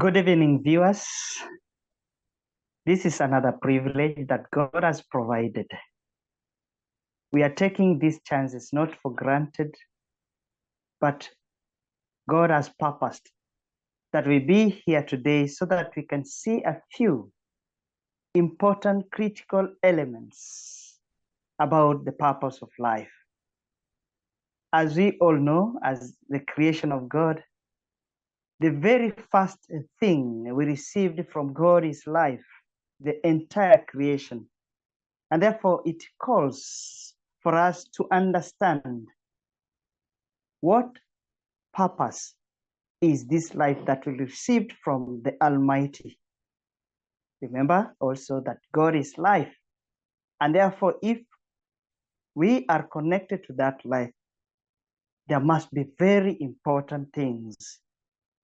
Good evening, viewers. This is another privilege that God has provided. We are taking these chances not for granted, but God has purposed that we be here today so that we can see a few important critical elements about the purpose of life. As we all know, as the creation of God, the very first thing we received from God is life, the entire creation. And therefore, it calls for us to understand what purpose is this life that we received from the Almighty. Remember also that God is life. And therefore, if we are connected to that life, there must be very important things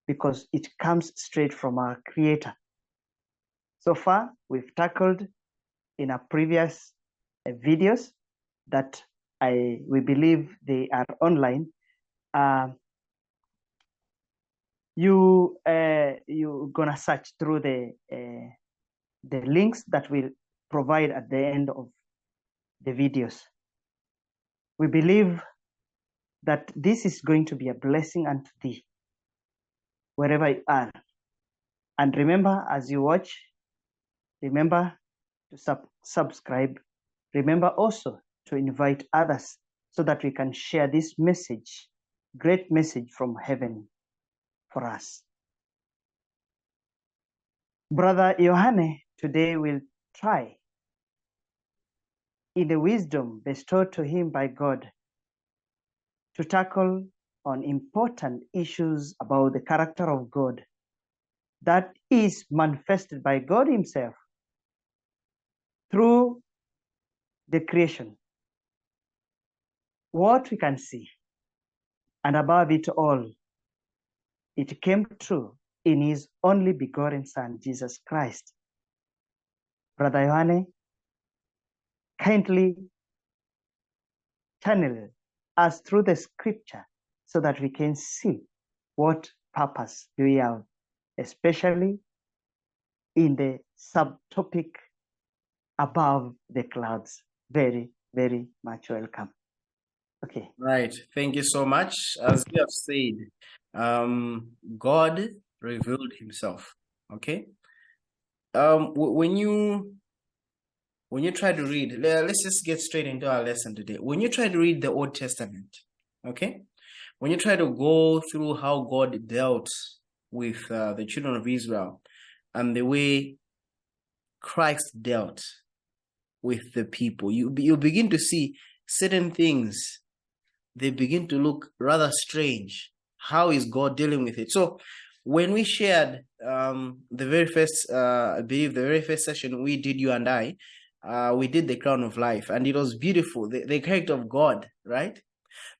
because it comes straight from our Creator. So far, we've tackled in our previous videos that we believe they are online. You're gonna search through the links that we'll provide at the end of the videos. We believe that this is going to be a blessing unto thee, wherever you are. And remember, as you watch, remember to subscribe. Remember also to invite others so that we can share this message, great message from heaven for us. Brother Yohane today will try, in the wisdom bestowed to him by God, to tackle on important issues about the character of God that is manifested by God himself through the creation. What we can see, and above it all, it came true in his only begotten Son, Jesus Christ. Brother Yohane, kindly channel us through the scripture so that we can see what purpose we have, especially in the subtopic above the clouds. Very, very much welcome. Okay. Right. Thank you so much. As you have said, God revealed himself. Okay. When you try to read, let's just get straight into our lesson today. When you try to read the Old Testament, okay, when you try to go through how God dealt with the children of Israel and the way Christ dealt with the people, you begin to see certain things. They begin to look rather strange. How is God dealing with it? So when we shared the very first, I believe the very first session we did, you and I, we did the crown of life, and it was beautiful, the character of God, right?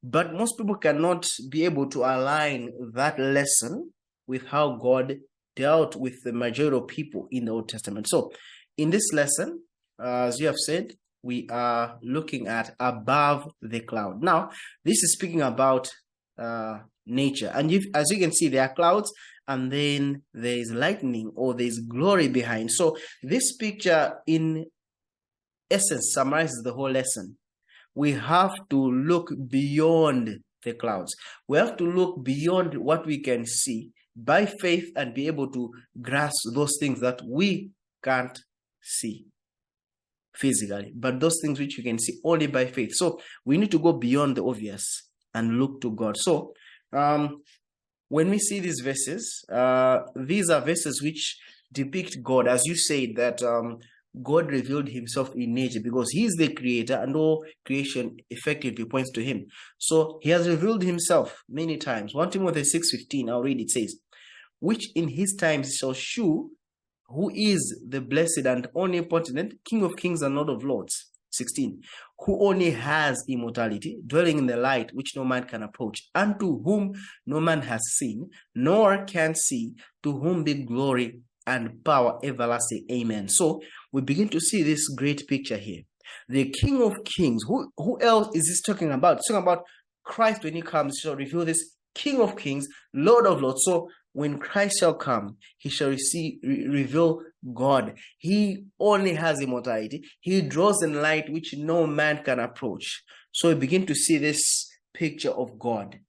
But most people cannot be able to align that lesson with how God dealt with the majority of people in the Old Testament. So in this lesson, as you have said, we are looking at above the cloud. Now, this is speaking about nature. And as you can see, there are clouds and then there is lightning or there is glory behind. So this picture in essence summarizes the whole lesson. We have to look beyond the clouds. We have to look beyond what we can see by faith and be able to grasp those things that we can't see physically, but those things which you can see only by faith. So we need to go beyond the obvious and look to God. So when we see these verses, these are verses which depict God, as you said, that God revealed himself in nature because he is the creator and all creation effectively points to him. So he has revealed himself many times. 1 Timothy 6:15, I'll read, it says, which in his times shall shew who is the blessed and omnipotent, King of kings and Lord of lords. 16, who only has immortality, dwelling in the light which no man can approach, and to whom no man has seen, nor can see, to whom be glory and power everlasting. Amen. So we begin to see this great picture here. The King of kings, who else is this talking about? It's talking about Christ when he comes to reveal this King of kings, Lord of lords. So when Christ shall come, he shall reveal God. He only has immortality. He draws in light which no man can approach. So we begin to see this picture of God.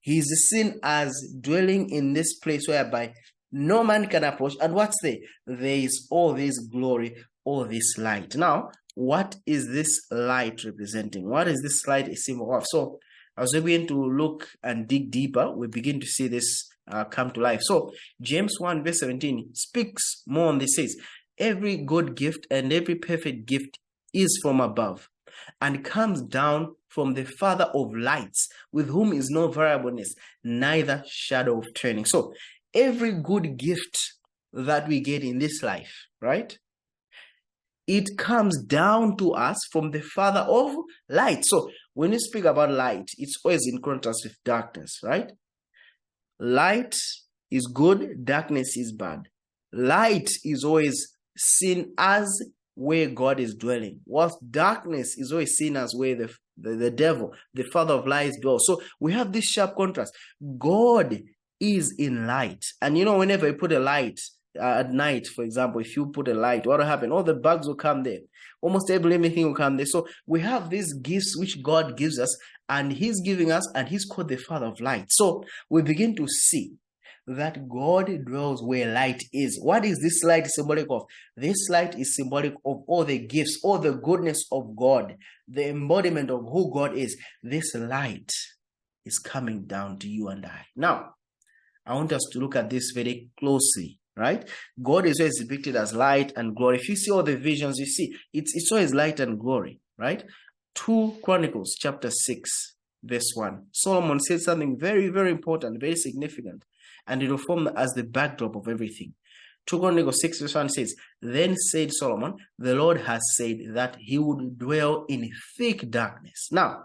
He is seen as dwelling in this place whereby no man can approach. And what's there? There is all this glory, all this light. Now, what is this light representing? What is this light a symbol of? So, as we begin to look and dig deeper, we begin to see this come to life. So, James 1 verse 17 speaks more on this. Says, every good gift and every perfect gift is from above and comes down from the Father of lights, with whom is no variableness, neither shadow of turning. So, every good gift that we get in this life, right? It comes down to us from the Father of light. So when you speak about light, it's always in contrast with darkness, right? Light is good, darkness is bad. Light is always seen as where God is dwelling, whilst darkness is always seen as where the devil, the father of lies, dwells. So we have this sharp contrast. God is in light. And you know, whenever you put a light, at night, for example, if you put a light, what will happen? All the bugs will come there. Almost everything will come there. So we have these gifts which God gives us, and he's giving us, and he's called the Father of light. So we begin to see that God dwells where light is. What is this light symbolic of? This light is symbolic of all the gifts, all the goodness of God, the embodiment of who God is. This light is coming down to you and I. Now, I want us to look at this very closely. Right? God is always depicted as light and glory. If you see all the visions, you see it's always light and glory, right? 2 Chronicles chapter 6, verse 1. Solomon said something very, very important, very significant, and it will form as the backdrop of everything. 2 Chronicles 6, verse 1 says, then said Solomon, the Lord has said that he would dwell in thick darkness. Now,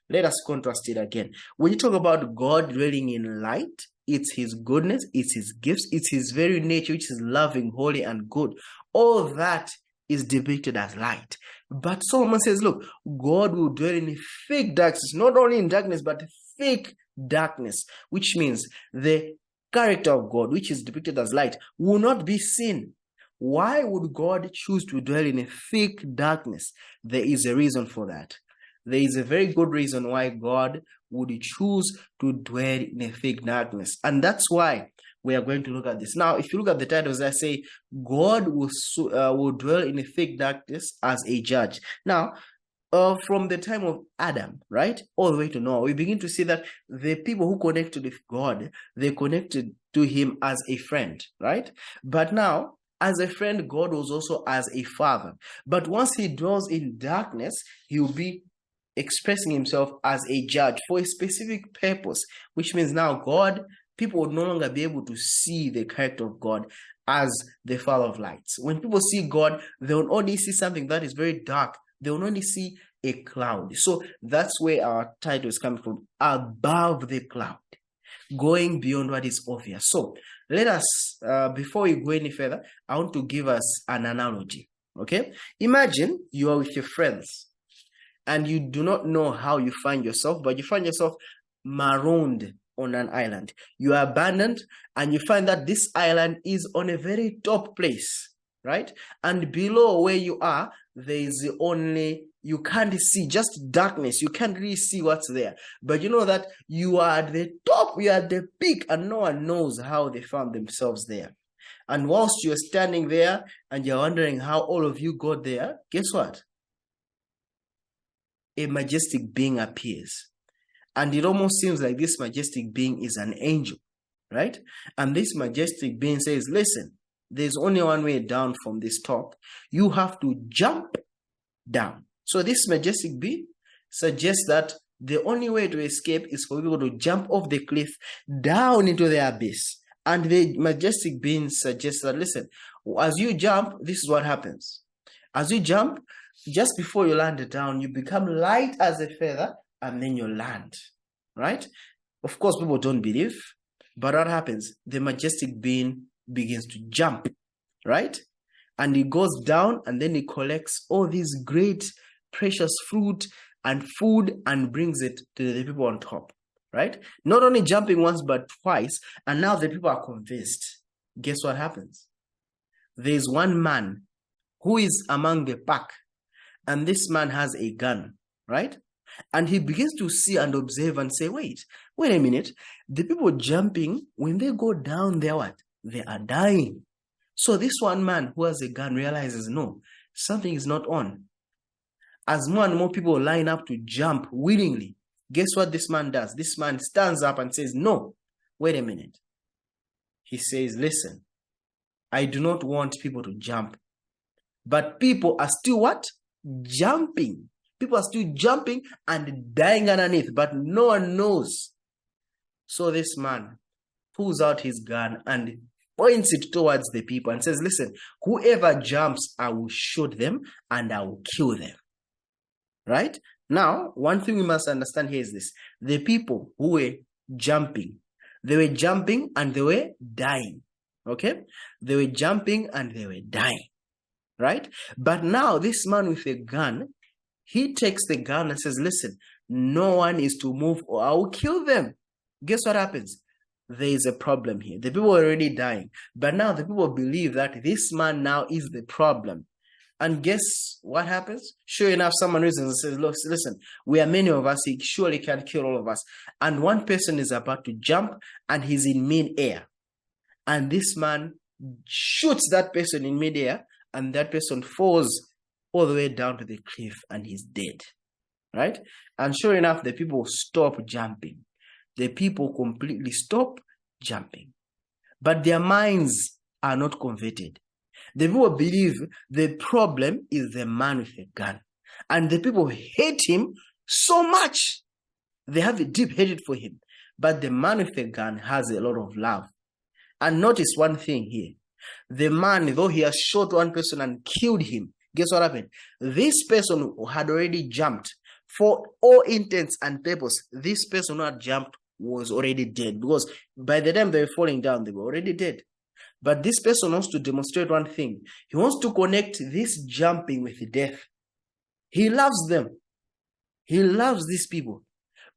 let us contrast it again. When you talk about God dwelling in light, it's his goodness, it's his gifts, it's his very nature, which is loving, holy, and good. All that is depicted as light. But Solomon says, look, God will dwell in thick darkness, not only in darkness, but thick darkness, which means the character of God, which is depicted as light, will not be seen. Why would God choose to dwell in a thick darkness? There is a reason for that. There is a very good reason why God would choose to dwell in a thick darkness. And that's why we are going to look at this. Now, if you look at the titles, I say God will dwell in a thick darkness as a judge. Now, from the time of Adam, right, all the way to Noah, we begin to see that the people who connected with God, they connected to him as a friend, right? But now, as a friend, God was also as a father. But once he dwells in darkness, he will be expressing himself as a judge for a specific purpose, which means now people would no longer be able to see the character of God as the Father of lights. When people see God, they will only see something that is very dark. They will only see a cloud. So that's where our title is coming from, above the cloud, going beyond what is obvious. So let us, before we go any further, I want to give us an analogy. Okay? Imagine you are with your friends, and you do not know how you find yourself, but you find yourself marooned on an island. You are abandoned, and you find that this island is on a very top place, right? And below where you are, there is you can't see, just darkness. You can't really see what's there. But you know that you are at the top, you are at the peak, and no one knows how they found themselves there. And whilst you're standing there and you're wondering how all of you got there, guess what? A majestic being appears. And it almost seems like this majestic being is an angel, right? And this majestic being says, listen, there's only one way down from this top. You have to jump down. So this majestic being suggests that the only way to escape is for people to jump off the cliff down into the abyss. And the majestic being suggests that, listen, as you jump, this is what happens. As you jump, just before you land down, you become light as a feather, and then you land, right? Of course, people don't believe, but what happens? The majestic being begins to jump, right? And he goes down, and then he collects all these great, precious fruit and food and brings it to the people on top, right? Not only jumping once, but twice. And now the people are convinced. Guess what happens? There's one man who is among the pack, and this man has a gun, right? And he begins to see and observe and say, wait a minute. The people jumping, when they go down there, what? They are dying. So this one man who has a gun realizes, no, something is not on. As more and more people line up to jump willingly, guess what this man does? This man stands up and says, no, wait a minute. He says, listen, I do not want people to jump. But people are still what? Jumping. People are still jumping and dying underneath, but no one knows. So this man pulls out his gun and points it towards the people and says, listen, whoever jumps, I will shoot them and I will kill them. Right? Now, one thing we must understand here is this. The people who were jumping, they were jumping and they were dying. Okay? They were jumping and they were dying. Right? But now this man with a gun, he takes the gun and says, listen, no one is to move or I will kill them. Guess what happens? There is a problem here. The people are already dying. But now the people believe that this man now is the problem. And guess what happens? Sure enough, someone reasons and says, look, listen, we are many of us. He surely can't kill all of us. And one person is about to jump and he's in mid-air. And this man shoots that person in mid-air and that person falls all the way down to the cliff and he's dead. Right? And sure enough, the people stop jumping. The people completely stop jumping. But their minds are not converted. The people believe the problem is the man with the gun. And the people hate him so much. They have a deep hatred for him. But the man with the gun has a lot of love. And notice one thing here. The man, though he has shot one person and killed him, guess what happened? This person who had already jumped, for all intents and purposes, this person who had jumped was already dead. Because by the time they were falling down, they were already dead. But this person wants to demonstrate one thing. He wants to connect this jumping with death. He loves them. He loves these people.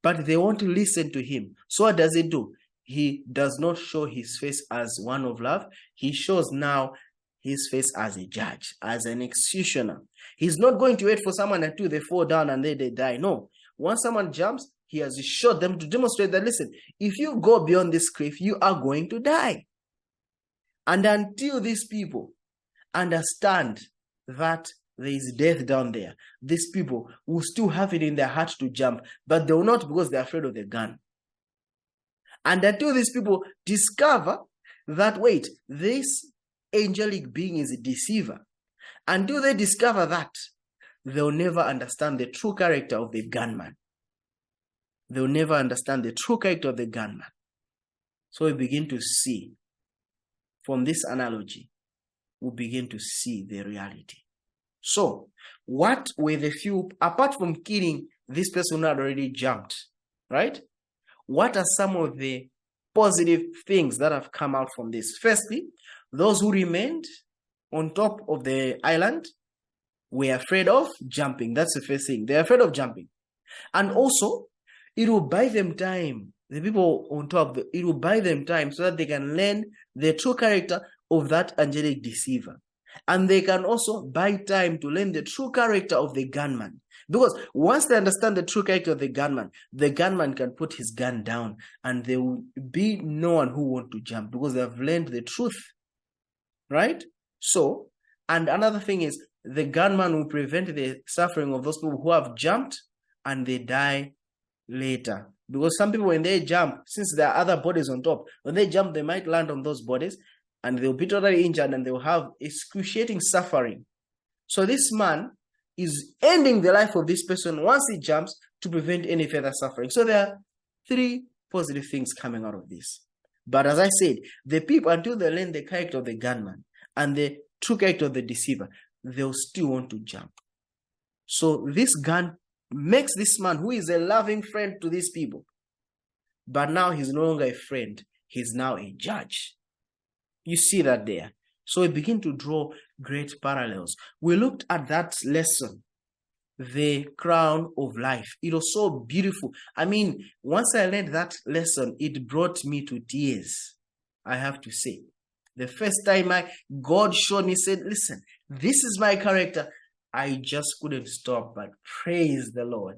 But they want to listen to him. So what does he do? He does not show his face as one of love. He shows now his face as a judge, as an executioner. He's not going to wait for someone until they fall down and they die. No. Once someone jumps, he has shot them to demonstrate that, listen, if you go beyond this cliff, you are going to die. And until these people understand that there is death down there, these people will still have it in their heart to jump, but they will not because they're afraid of the gun. And until these people discover that, wait, this angelic being is a deceiver, until they discover that, they'll never understand the true character of the gunman. They'll never understand the true character of the gunman. So we begin to see, from this analogy, we begin to see the reality. So, what were the few, apart from killing this person who had already jumped, right? What are some of the positive things that have come out from this? Firstly, those who remained on top of the island were afraid of jumping. That's the first thing. They're afraid of jumping. And also, it will buy them time. The people on top, it will buy them time so that they can learn the true character of that angelic deceiver. And they can also buy time to learn the true character of the gunman. Because once they understand the true character of the gunman can put his gun down and there will be no one who wants to jump because they have learned the truth. Right? So, and another thing is the gunman will prevent the suffering of those people who have jumped and they die later. Because some people, when they jump, since there are other bodies on top, when they jump, they might land on those bodies and they'll be totally injured and they'll have excruciating suffering. So this man is ending the life of this person once he jumps to prevent any further suffering. So there are three positive things coming out of this. But as I said, the people, until they learn the character of the gunman and the true character of the deceiver, they'll still want to jump. So this gun makes this man, who is a loving friend to these people, but now he's no longer a friend, he's now a judge. You see that there. So we begin to draw great parallels. We looked at that lesson the crown of life. It was so beautiful. I mean, once I learned that lesson, it brought me to tears, I have to say. The first time God showed me, said, listen, this is my character. I just couldn't stop but praise the Lord,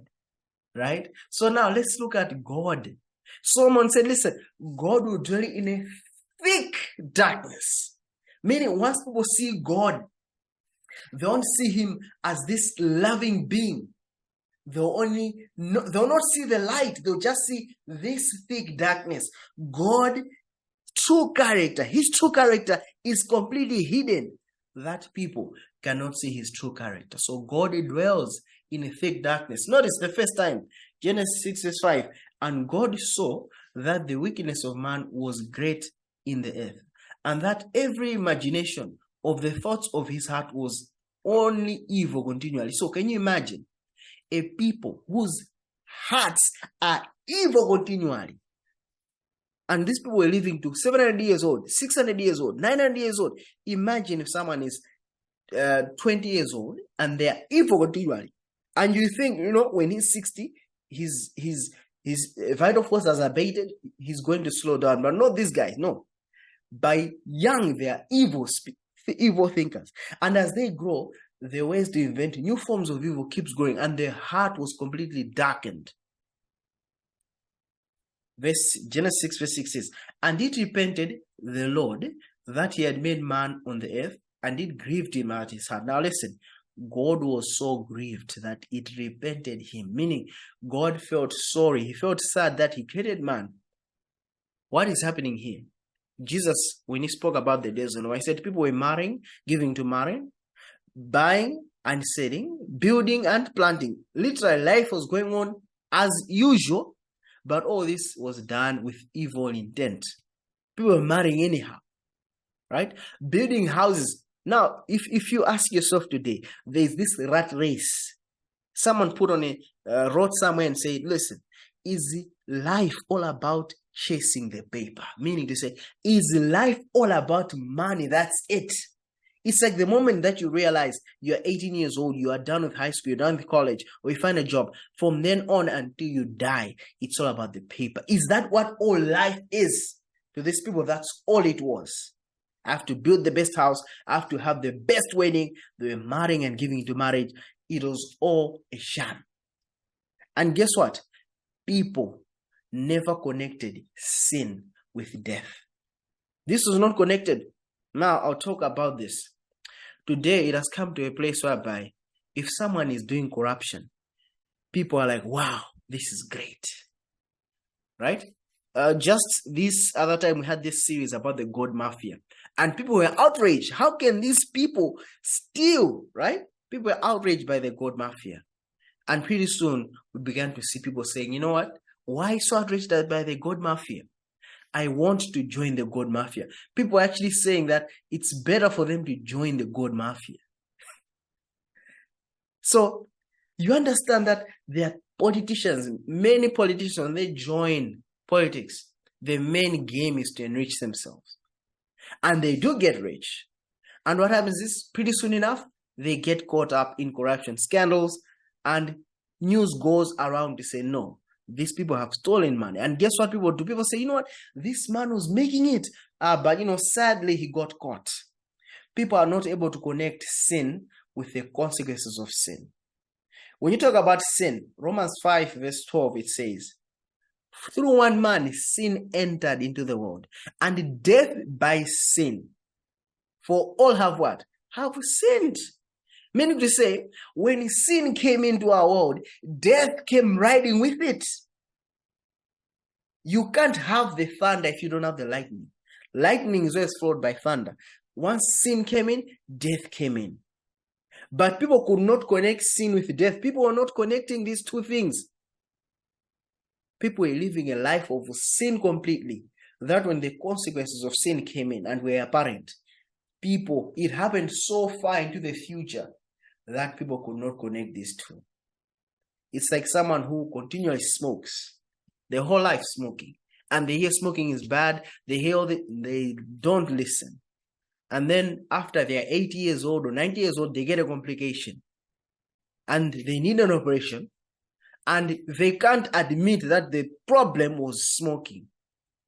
right? So now let's look at God. Someone said, listen, God will dwell in a thick darkness. Meaning, once people see God, they don't see him as this loving being. They'll not see the light. They'll just see this thick darkness. God, true character, his true character is completely hidden. That people cannot see his true character. So God dwells in a thick darkness. Notice the first time, Genesis 6 verse 5, and God saw that the wickedness of man was great in the earth, and that every imagination of the thoughts of his heart was only evil continually. So can you imagine a people whose hearts are evil continually? And these people were living to 700 years old, 600 years old, 900 years old. Imagine if someone is 20 years old and they are evil continually. And you think, when he's 60, his vital force has abated, he's going to slow down. But not these guys, no. By young, they are evil thinkers. And as they grow, their ways to invent new forms of evil keeps growing, and their heart was completely darkened. Genesis 6 verse 6 says, and it repented the Lord that he had made man on the earth, and it grieved him at his heart. Now listen, God was so grieved that it repented him, meaning God felt sorry. He felt sad that he created man. What is happening here? Jesus, when he spoke about the days of Noah, he said people were marrying, giving to marrying, buying and selling, building and planting. Literally, life was going on as usual, but all this was done with evil intent. People were marrying anyhow, right? Building houses. Now, if you ask yourself today, there's this rat race. Someone put on wrote somewhere and said, listen, is life all about chasing the paper? Meaning to say, is life all about money? That's it. It's like the moment that you realize you're 18 years old, you are done with high school, you're done with college, or you find a job. From then on until you die, it's all about the paper. Is that what all life is? To these people, that's all it was. I have to build the best house. I have to have the best wedding. They were marrying and giving into marriage. It was all a sham. And guess what? People never connected sin with death. This was not connected. Now, I'll talk about this. Today, it has come to a place whereby if someone is doing corruption, people are like, wow, this is great. Right? Just this other time, we had this series about the God Mafia. And people were outraged. How can these people steal? Right? People were outraged by the God Mafia. And pretty soon, we began to see people saying, you know what? Why so outraged by the God Mafia? I want to join the God Mafia. People are actually saying that it's better for them to join the God Mafia. So you understand that there are politicians, many politicians, when they join politics, the main game is to enrich themselves. And they do get rich. And what happens is, pretty soon enough, they get caught up in corruption scandals, and news goes around to say, no, these people have stolen money. And guess what people do? People say, you know what? This man was making it. But, sadly, he got caught. People are not able to connect sin with the consequences of sin. When you talk about sin, Romans 5 verse 12, it says, through one man, sin entered into the world, and death by sin. For all have what? Have sinned. Meaning to say, when sin came into our world, death came riding with it. You can't have the thunder if you don't have the lightning. Lightning is always followed by thunder. Once sin came in, death came in. But people could not connect sin with death. People were not connecting these two things. People were living a life of sin completely. That when the consequences of sin came in and were apparent, it happened so far into the future that people could not connect these two. It's like someone who continually smokes, their whole life smoking, and they hear smoking is bad, they don't listen. And then after they're 80 years old or 90 years old, they get a complication. and they need an operation, and they can't admit that the problem was smoking.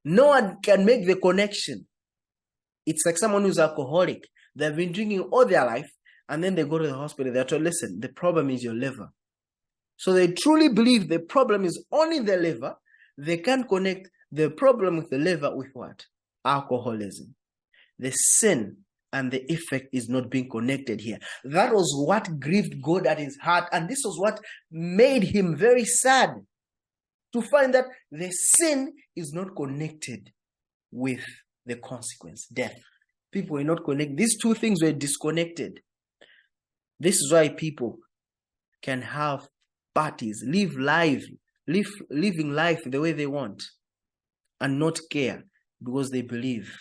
No one can make the connection. It's like someone who's alcoholic. They've been drinking all their life, and then they go to the hospital. They're told, listen, the problem is your liver. So they truly believe the problem is only the liver. They can't connect the problem with the liver with what? Alcoholism. The sin and the effect is not being connected here. That was what grieved God at his heart, and this was what made him very sad, to find that the sin is not connected with the consequence, death. People were not connected. These two things were disconnected. This is why people can have parties, living life the way they want, and not care, because they believe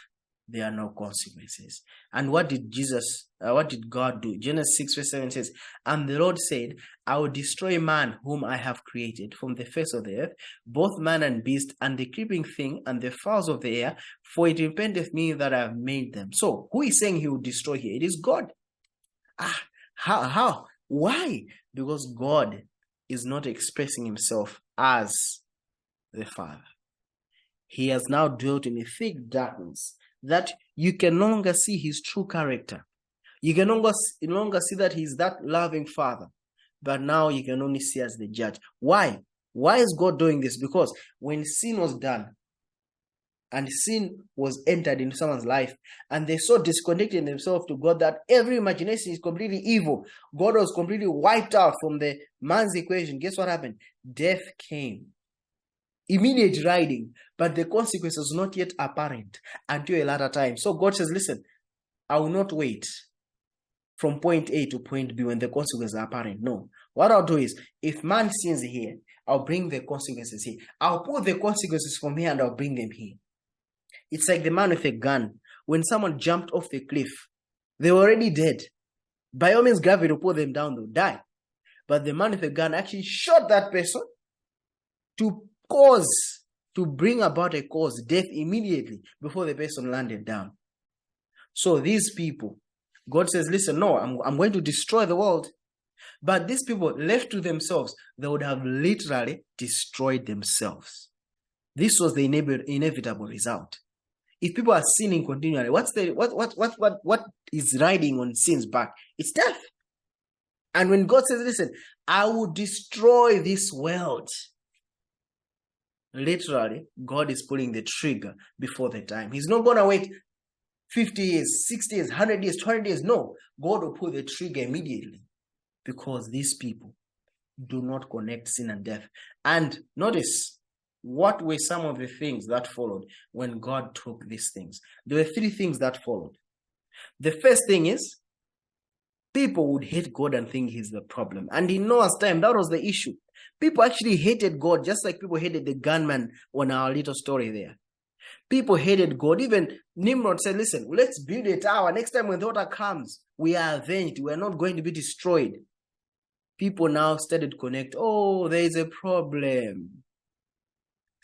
there are no consequences. And what did God do? Genesis 6 verse 7 says, and the Lord said, I will destroy man whom I have created from the face of the earth, both man and beast, and the creeping thing, and the fowls of the air, for it repenteth me that I have made them. So who is saying he will destroy here? It is God. How? Why? Because God is not expressing himself as the Father. He has now dwelt in a thick darkness that you can no longer see his true character. You can no longer see that he's that loving Father, but now you can only see as the judge. Why? Why is God doing this? Because when sin was done, and sin was entered into someone's life, and they so disconnected themselves to God that every imagination is completely evil. God was completely wiped out from the man's equation. Guess what happened? Death came. Immediate riding, but the consequence was not yet apparent until a later time. So God says, listen, I will not wait from point A to point B when the consequences are apparent. No. What I'll do is, if man sins here, I'll bring the consequences here. I'll put the consequences from here and I'll bring them here. It's like the man with a gun. When someone jumped off the cliff, they were already dead. By all means, gravity will pull them down, they'll die. But the man with a gun actually shot that person to bring about a cause, death immediately before the person landed down. So these people, God says, listen, no, I'm going to destroy the world. But these people, left to themselves, they would have literally destroyed themselves. This was the inevitable result. If people are sinning continually, what is riding on sin's back? It's death. And when God says, listen, I will destroy this world, literally, God is pulling the trigger before the time. He's not going to wait 50 years, 60 years, 100 years, 200 years. No, God will pull the trigger immediately, because these people do not connect sin and death. And notice, what were some of the things that followed when God took these things? There were 3 things that followed. The first thing is, people would hate God and think he's the problem. And in Noah's time, that was the issue. People actually hated God, just like people hated the gunman on our little story there. People hated God. Even Nimrod said, listen, let's build a tower. Next time when the water comes, we are avenged. We are not going to be destroyed. People now started to connect, oh, there is a problem.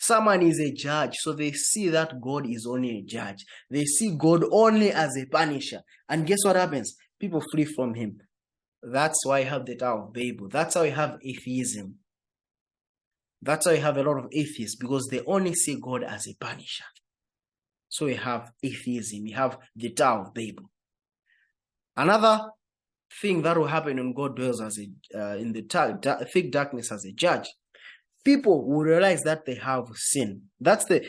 Someone is a judge, so they see that God is only a judge. They see God only as a punisher. And guess what happens? People flee from him. That's why you have the Tower of Babel. That's how you have atheism. That's why you have a lot of atheists, because they only see God as a punisher. So you have atheism. You have the Tower of Babel. Another thing that will happen when God dwells in the thick darkness as a judge, people will realize that they have sin. That's the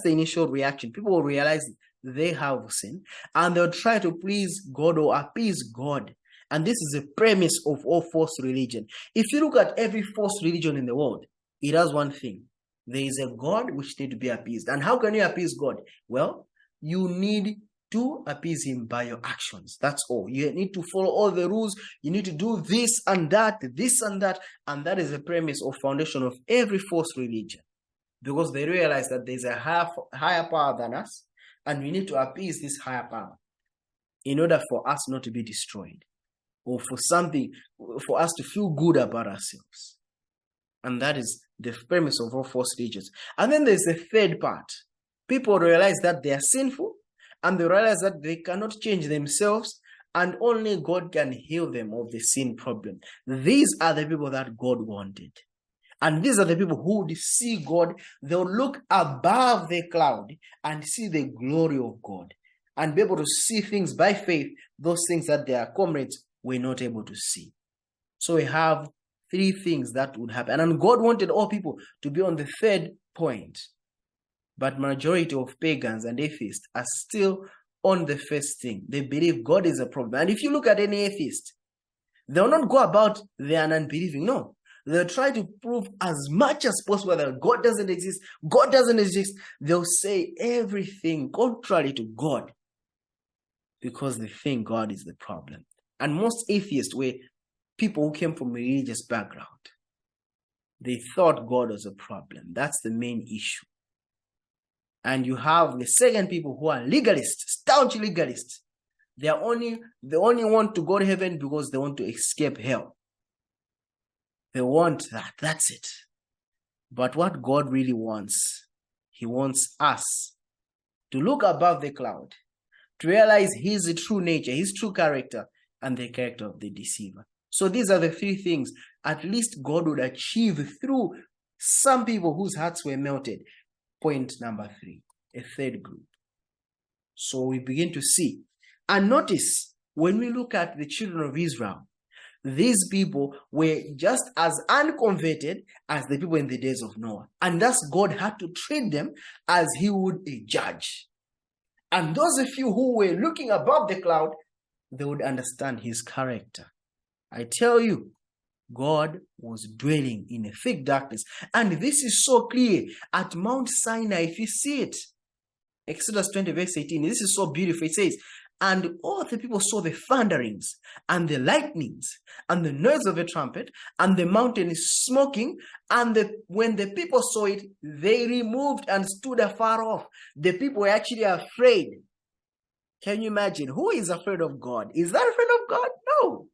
initial reaction. People will realize they have sin, and they'll try to please God or appease God. And this is the premise of all false religion. If you look at every false religion in the world, it has one thing. There is a God which needs to be appeased. And how can you appease God? Well, you need to appease him by your actions. That's all. You need to follow all the rules. You need to do this and that. And that is the premise or foundation of every false religion. Because they realize that there's a higher power than us, and we need to appease this higher power in order for us not to be destroyed, or for us to feel good about ourselves. And that is the premise of all false religions. And then there's the third part. People realize that they are sinful, and they realize that they cannot change themselves, and only God can heal them of the sin problem. These are the people that God wanted. And these are the people who would see God. They'll look above the cloud and see the glory of God and be able to see things by faith, those things that their comrades were not able to see. So we have three things that would happen. And God wanted all people to be on the third point. But majority of pagans and atheists are still on the first thing. They believe God is a problem. And if you look at any atheist, they'll not go about their unbelieving. No. They'll try to prove as much as possible that God doesn't exist. God doesn't exist. They'll say everything contrary to God because they think God is the problem. And most atheists were people who came from a religious background. They thought God was a problem. That's the main issue. And you have the second people who are legalists, staunch legalists. They only want to go to heaven because they want to escape hell. They want that. That's it. But what God really wants, he wants us to look above the cloud, to realize his true nature, his true character, and the character of the deceiver. So these are the three things at least God would achieve through some people whose hearts were melted. Point number 3, a third group. So we begin to see. And notice, when we look at the children of Israel, these people were just as unconverted as the people in the days of Noah. And thus God had to treat them as he would a judge. And those of you who were looking above the cloud, they would understand his character. I tell you, God was dwelling in a thick darkness. And this is so clear at Mount Sinai, if you see it. Exodus 20 verse 18, this is so beautiful. It says, and all the people saw the thunderings and the lightnings and the noise of a trumpet and the mountain smoking. And when the people saw it, they removed and stood afar off. The people were actually afraid. Can you imagine? Who is afraid of God? Is that afraid of God? No.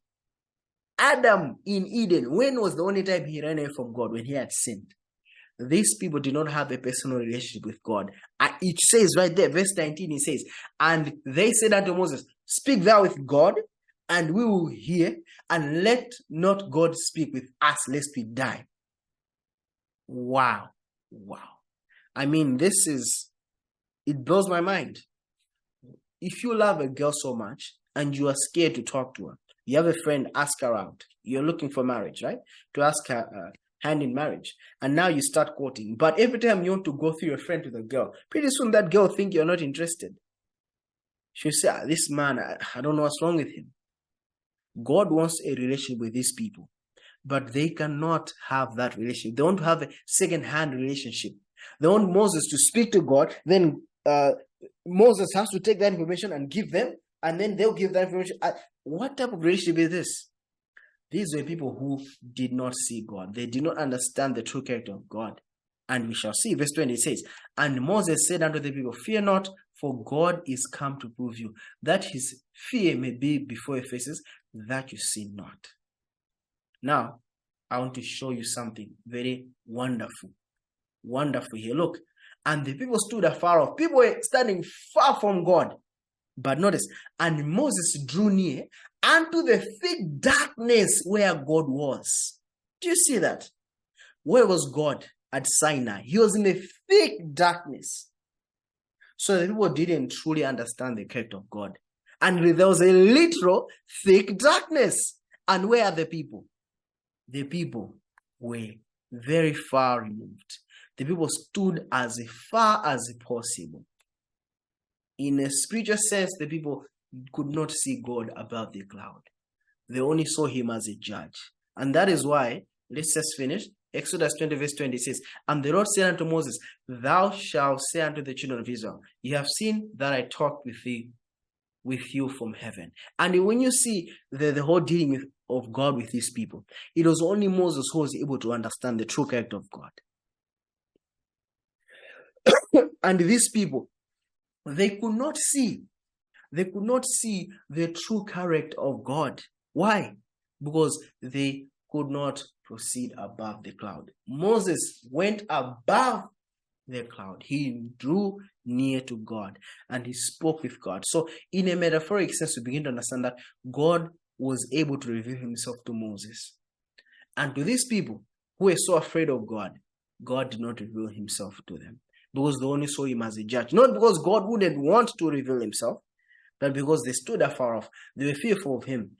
Adam in Eden, when was the only time he ran away from God? When he had sinned. These people did not have a personal relationship with God. It says right there, verse 19, it says, and they said unto Moses, speak thou with God, and we will hear, and let not God speak with us, lest we die. Wow. I mean, it blows my mind. If you love a girl so much, and you are scared to talk to her, you have a friend, ask her out. You're looking for marriage, right? To ask her hand in marriage. And now you start courting. But every time you want to go through your friend with a girl, pretty soon that girl will think you're not interested. She'll say, this man, I don't know what's wrong with him. God wants a relationship with these people. But they cannot have that relationship. They want to have a second-hand relationship. They want Moses to speak to God. Then Moses has to take that information and give them. And then they'll give that information. What type of relationship is this? These were people who did not see God. They did not understand the true character of God. And we shall see. Verse 20 says, and Moses said unto the people, fear not, for God is come to prove you, that his fear may be before your faces, that you sin not. Now, I want to show you something very wonderful. Wonderful here. Look, and the people stood afar off. People were standing far from God. But notice, and Moses drew near unto the thick darkness where God was. Do you see that? Where was God at Sinai? He was in the thick darkness. So the people didn't truly understand the character of God. And there was a literal thick darkness. And where are the people? The people were very far removed. The people stood as far as possible. In a spiritual sense, the people could not see God above the cloud. They only saw him as a judge. And that is why, let's just finish. Exodus 20 verse 20 says, and the Lord said unto Moses, thou shalt say unto the children of Israel, you have seen that I talked with you from heaven. And when you see the whole dealing of God with these people, it was only Moses who was able to understand the true character of God. And these people, they could not see the true character of God. Why? Because they could not proceed above the cloud. Moses went above the cloud. He drew near to God, and he spoke with God. So in a metaphoric sense, we begin to understand that God was able to reveal himself to Moses. And to these people who were so afraid of God, God did not reveal himself to them, because they only saw him as a judge. Not because God wouldn't want to reveal himself, but because they stood afar off. They were fearful of him.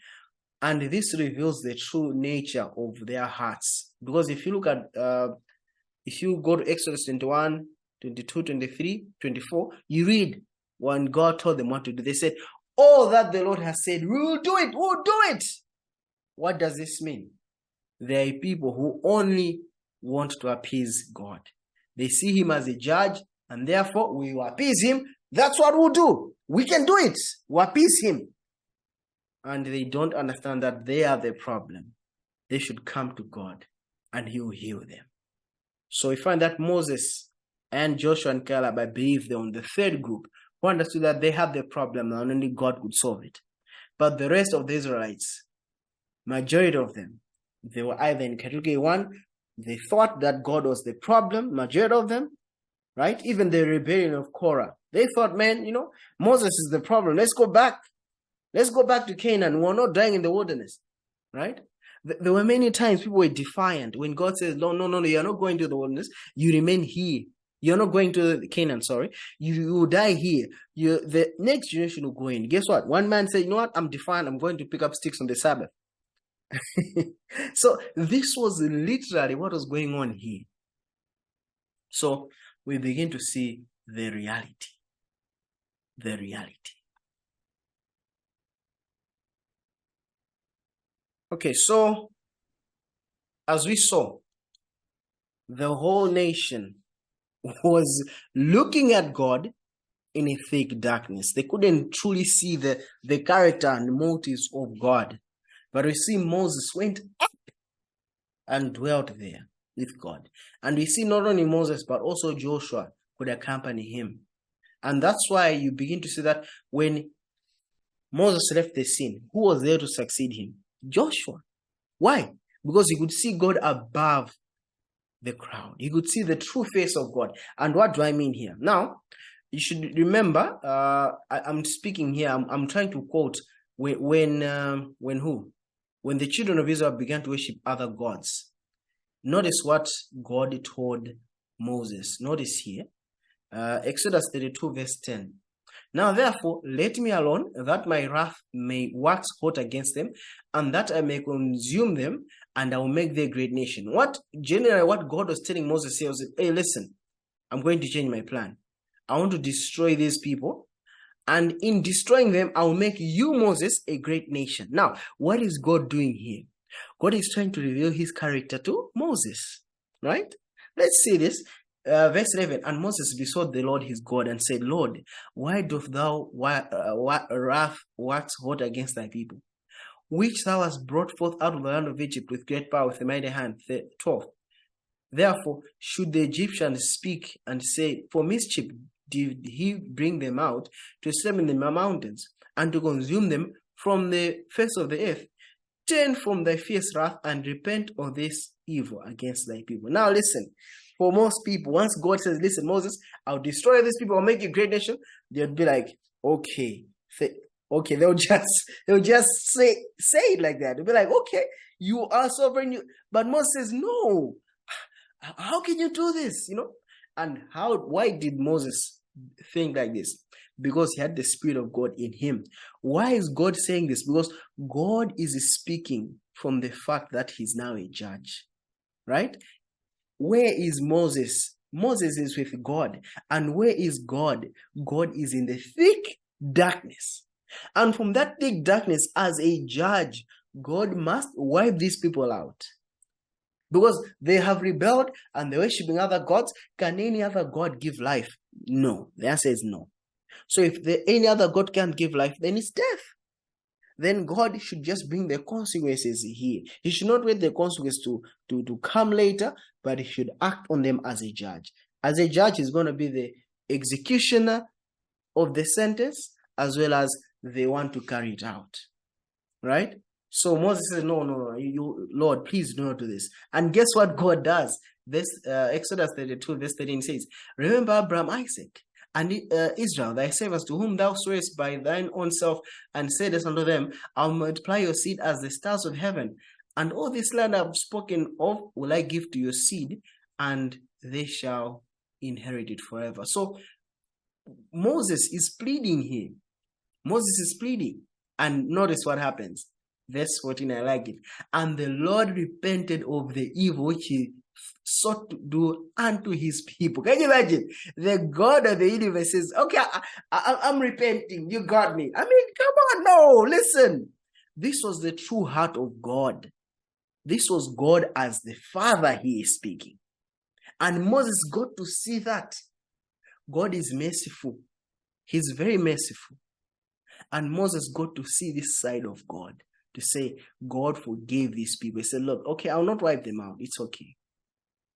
And this reveals the true nature of their hearts. Because if you look at, if you go to Exodus 21, 22, 23, 24, you read when God told them what to do. They said, all that the Lord has said, we will do it, we'll do it. What does this mean? There are people who only want to appease God. They see him as a judge, and therefore we will appease him. That's what we'll do. We can do it. We'll appease him. And they don't understand that they are the problem. They should come to God, and he will heal them. So we find that Moses and Joshua and Caleb, I believe they're on the third group, who understood that they had the problem and only God could solve it. But the rest of the Israelites, majority of them, they were either in category 1, they thought that God was the problem, majority of them, right? Even the rebellion of Korah, they thought, man, Moses is the problem. Let's go back. Let's go back to Canaan. We're not dying in the wilderness, right? There were many times people were defiant when God says, no, you're not going to the wilderness. You remain here. You're not going to Canaan, sorry. You will die here. The next generation will go in. Guess what? One man said, you know what? I'm defiant. I'm going to pick up sticks on the Sabbath. So this was literally what was going on here. So we begin to see the reality. The reality. Okay, so as we saw, the whole nation was looking at God in a thick darkness. They couldn't truly see the character and motives of God. But we see Moses went up and dwelt there with God. And we see not only Moses, but also Joshua could accompany him. And that's why you begin to see that when Moses left the scene, who was there to succeed him? Joshua. Why? Because he could see God above the crowd. He could see the true face of God. And what do I mean here? Now, you should remember, I'm speaking here, I'm trying to quote when the children of Israel began to worship other gods. Notice what God told Moses. Notice here, Exodus 32 verse 10. Now therefore, let me alone, that my wrath may wax hot against them, and that I may consume them, and I will make their great nation. What God was telling Moses here was, hey, listen, I'm going to change my plan. I want to destroy these people, and in destroying them, I will make you, Moses, a great nation. Now, what is God doing here? God is trying to reveal his character to Moses, right? Let's see this. Verse 11, and Moses besought the Lord his God and said, Lord, why doth thou wrath wax hot against thy people, which thou hast brought forth out of the land of Egypt with great power, with a mighty hand? 12. Therefore should the Egyptians speak and say, for mischief did he bring them out, to slay them in the mountains, and to consume them from the face of the earth. Turn from thy fierce wrath and repent of this evil against thy people. Now listen, for most people, once God says, listen, Moses, I'll destroy these people, I'll make you a great nation, they'll be like, okay. They'll just say it like that. They'll be like, okay, you are sovereign. But Moses says, no. How can you do this? And why did Moses think like this? Because he had the Spirit of God in him. Why is God saying this? Because God is speaking from the fact that he's now a judge, right? Where is Moses? Moses is with God. And where is God? God is in the thick darkness. And from that thick darkness, as a judge, God must wipe these people out. Because they have rebelled and they're worshiping other gods. Can any other God give life? No. The answer is no. So if any other God can't give life, then it's death. Then God should just bring the consequences here. He should not wait the consequences to come later, but he should act on them as a judge. As a judge, he's going to be the executioner of the sentence as well as the one to carry it out. Right? So Moses says, no, Lord, please do not do this. And guess what God does? This Exodus 32 verse 13 says, remember Abraham, Isaac, And Israel, thy servants, to whom thou swearest by thine own self, and saidest unto them, I'll multiply your seed as the stars of heaven, and all this land I have spoken of will I give to your seed, and they shall inherit it forever. So Moses is pleading here. Moses is pleading. And notice what happens. Verse 14, I like it. And the Lord repented of the evil which he sought to do unto his people. Can you imagine? The God of the universe says, okay, I'm repenting. You got me. I mean, come on. No, listen. This was the true heart of God. This was God as the Father he is speaking. And Moses got to see that. God is merciful. He's very merciful. And Moses got to see this side of God, to say, God forgave these people. He said, look, okay, I'll not wipe them out. It's okay.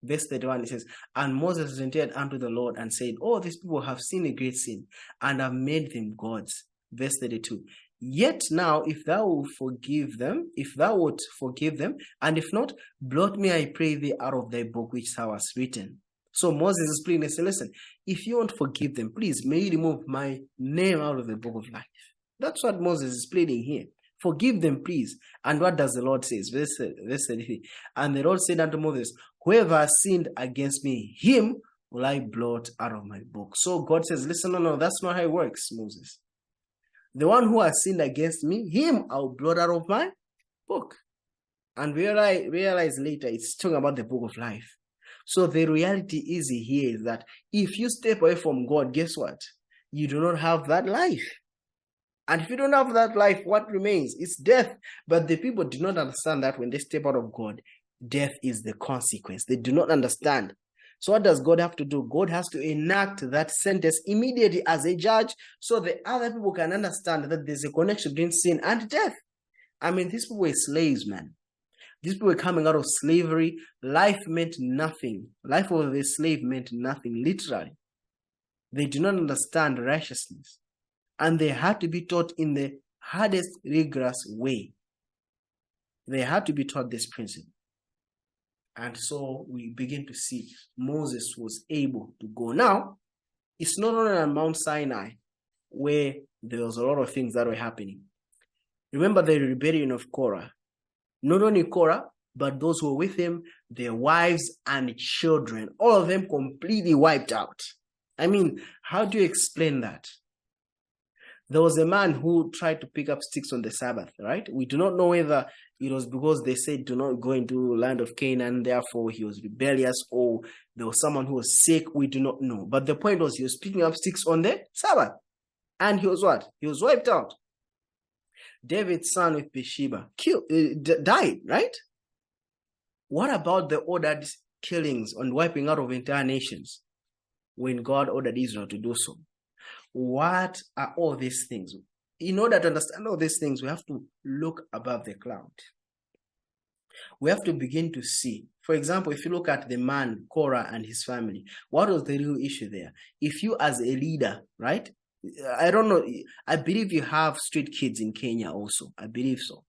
Verse 31, it says, and Moses returned unto the Lord and said, oh, these people have sinned a great sin and have made them gods. Verse 32, yet now, if thou wilt forgive them, and if not, blot me, I pray thee, out of thy book which thou hast written. So Moses is pleading and said, listen, if you won't forgive them, please, may you remove my name out of the book of life. That's what Moses is pleading here. Forgive them, please. And what does the Lord say? Verse 33. And the Lord said unto Moses, whoever has sinned against me, him will I blot out of my book. So God says, listen, no, that's not how it works, Moses. The one who has sinned against me, him I'll blot out of my book. And realize later it's talking about the book of life. So the reality is here is that if you step away from God, guess what? You do not have that life. And if you don't have that life, what remains? It's death. But the people do not understand that when they step out of God, death is the consequence. They do not understand. So what does God have to do? God has to enact that sentence immediately as a judge so the other people can understand that there's a connection between sin and death. I mean, these people were slaves, man. These people were coming out of slavery. Life meant nothing. Life of a slave meant nothing, literally. They do not understand righteousness. And they had to be taught in the hardest, rigorous way. They had to be taught this principle. And so we begin to see Moses was able to go. Now, it's not only on Mount Sinai where there was a lot of things that were happening. Remember the rebellion of Korah. Not only Korah, but those who were with him, their wives and children, all of them completely wiped out. I mean, how do you explain that? There was a man who tried to pick up sticks on the Sabbath, right? We do not know whether it was because they said do not go into land of Canaan, therefore he was rebellious, or there was someone who was sick. We do not know. But the point was he was picking up sticks on the Sabbath. And he was what? He was wiped out. David's son with Bathsheba died, right? What about the ordered killings and wiping out of entire nations when God ordered Israel to do so? What are all these things? In order to understand all these things, we have to look above the cloud. We have to begin to see. For example, if you look at the man, Korah, and his family, what was the real issue there? If you as a leader, right? I don't know. I believe you have street kids in Kenya also. I believe so.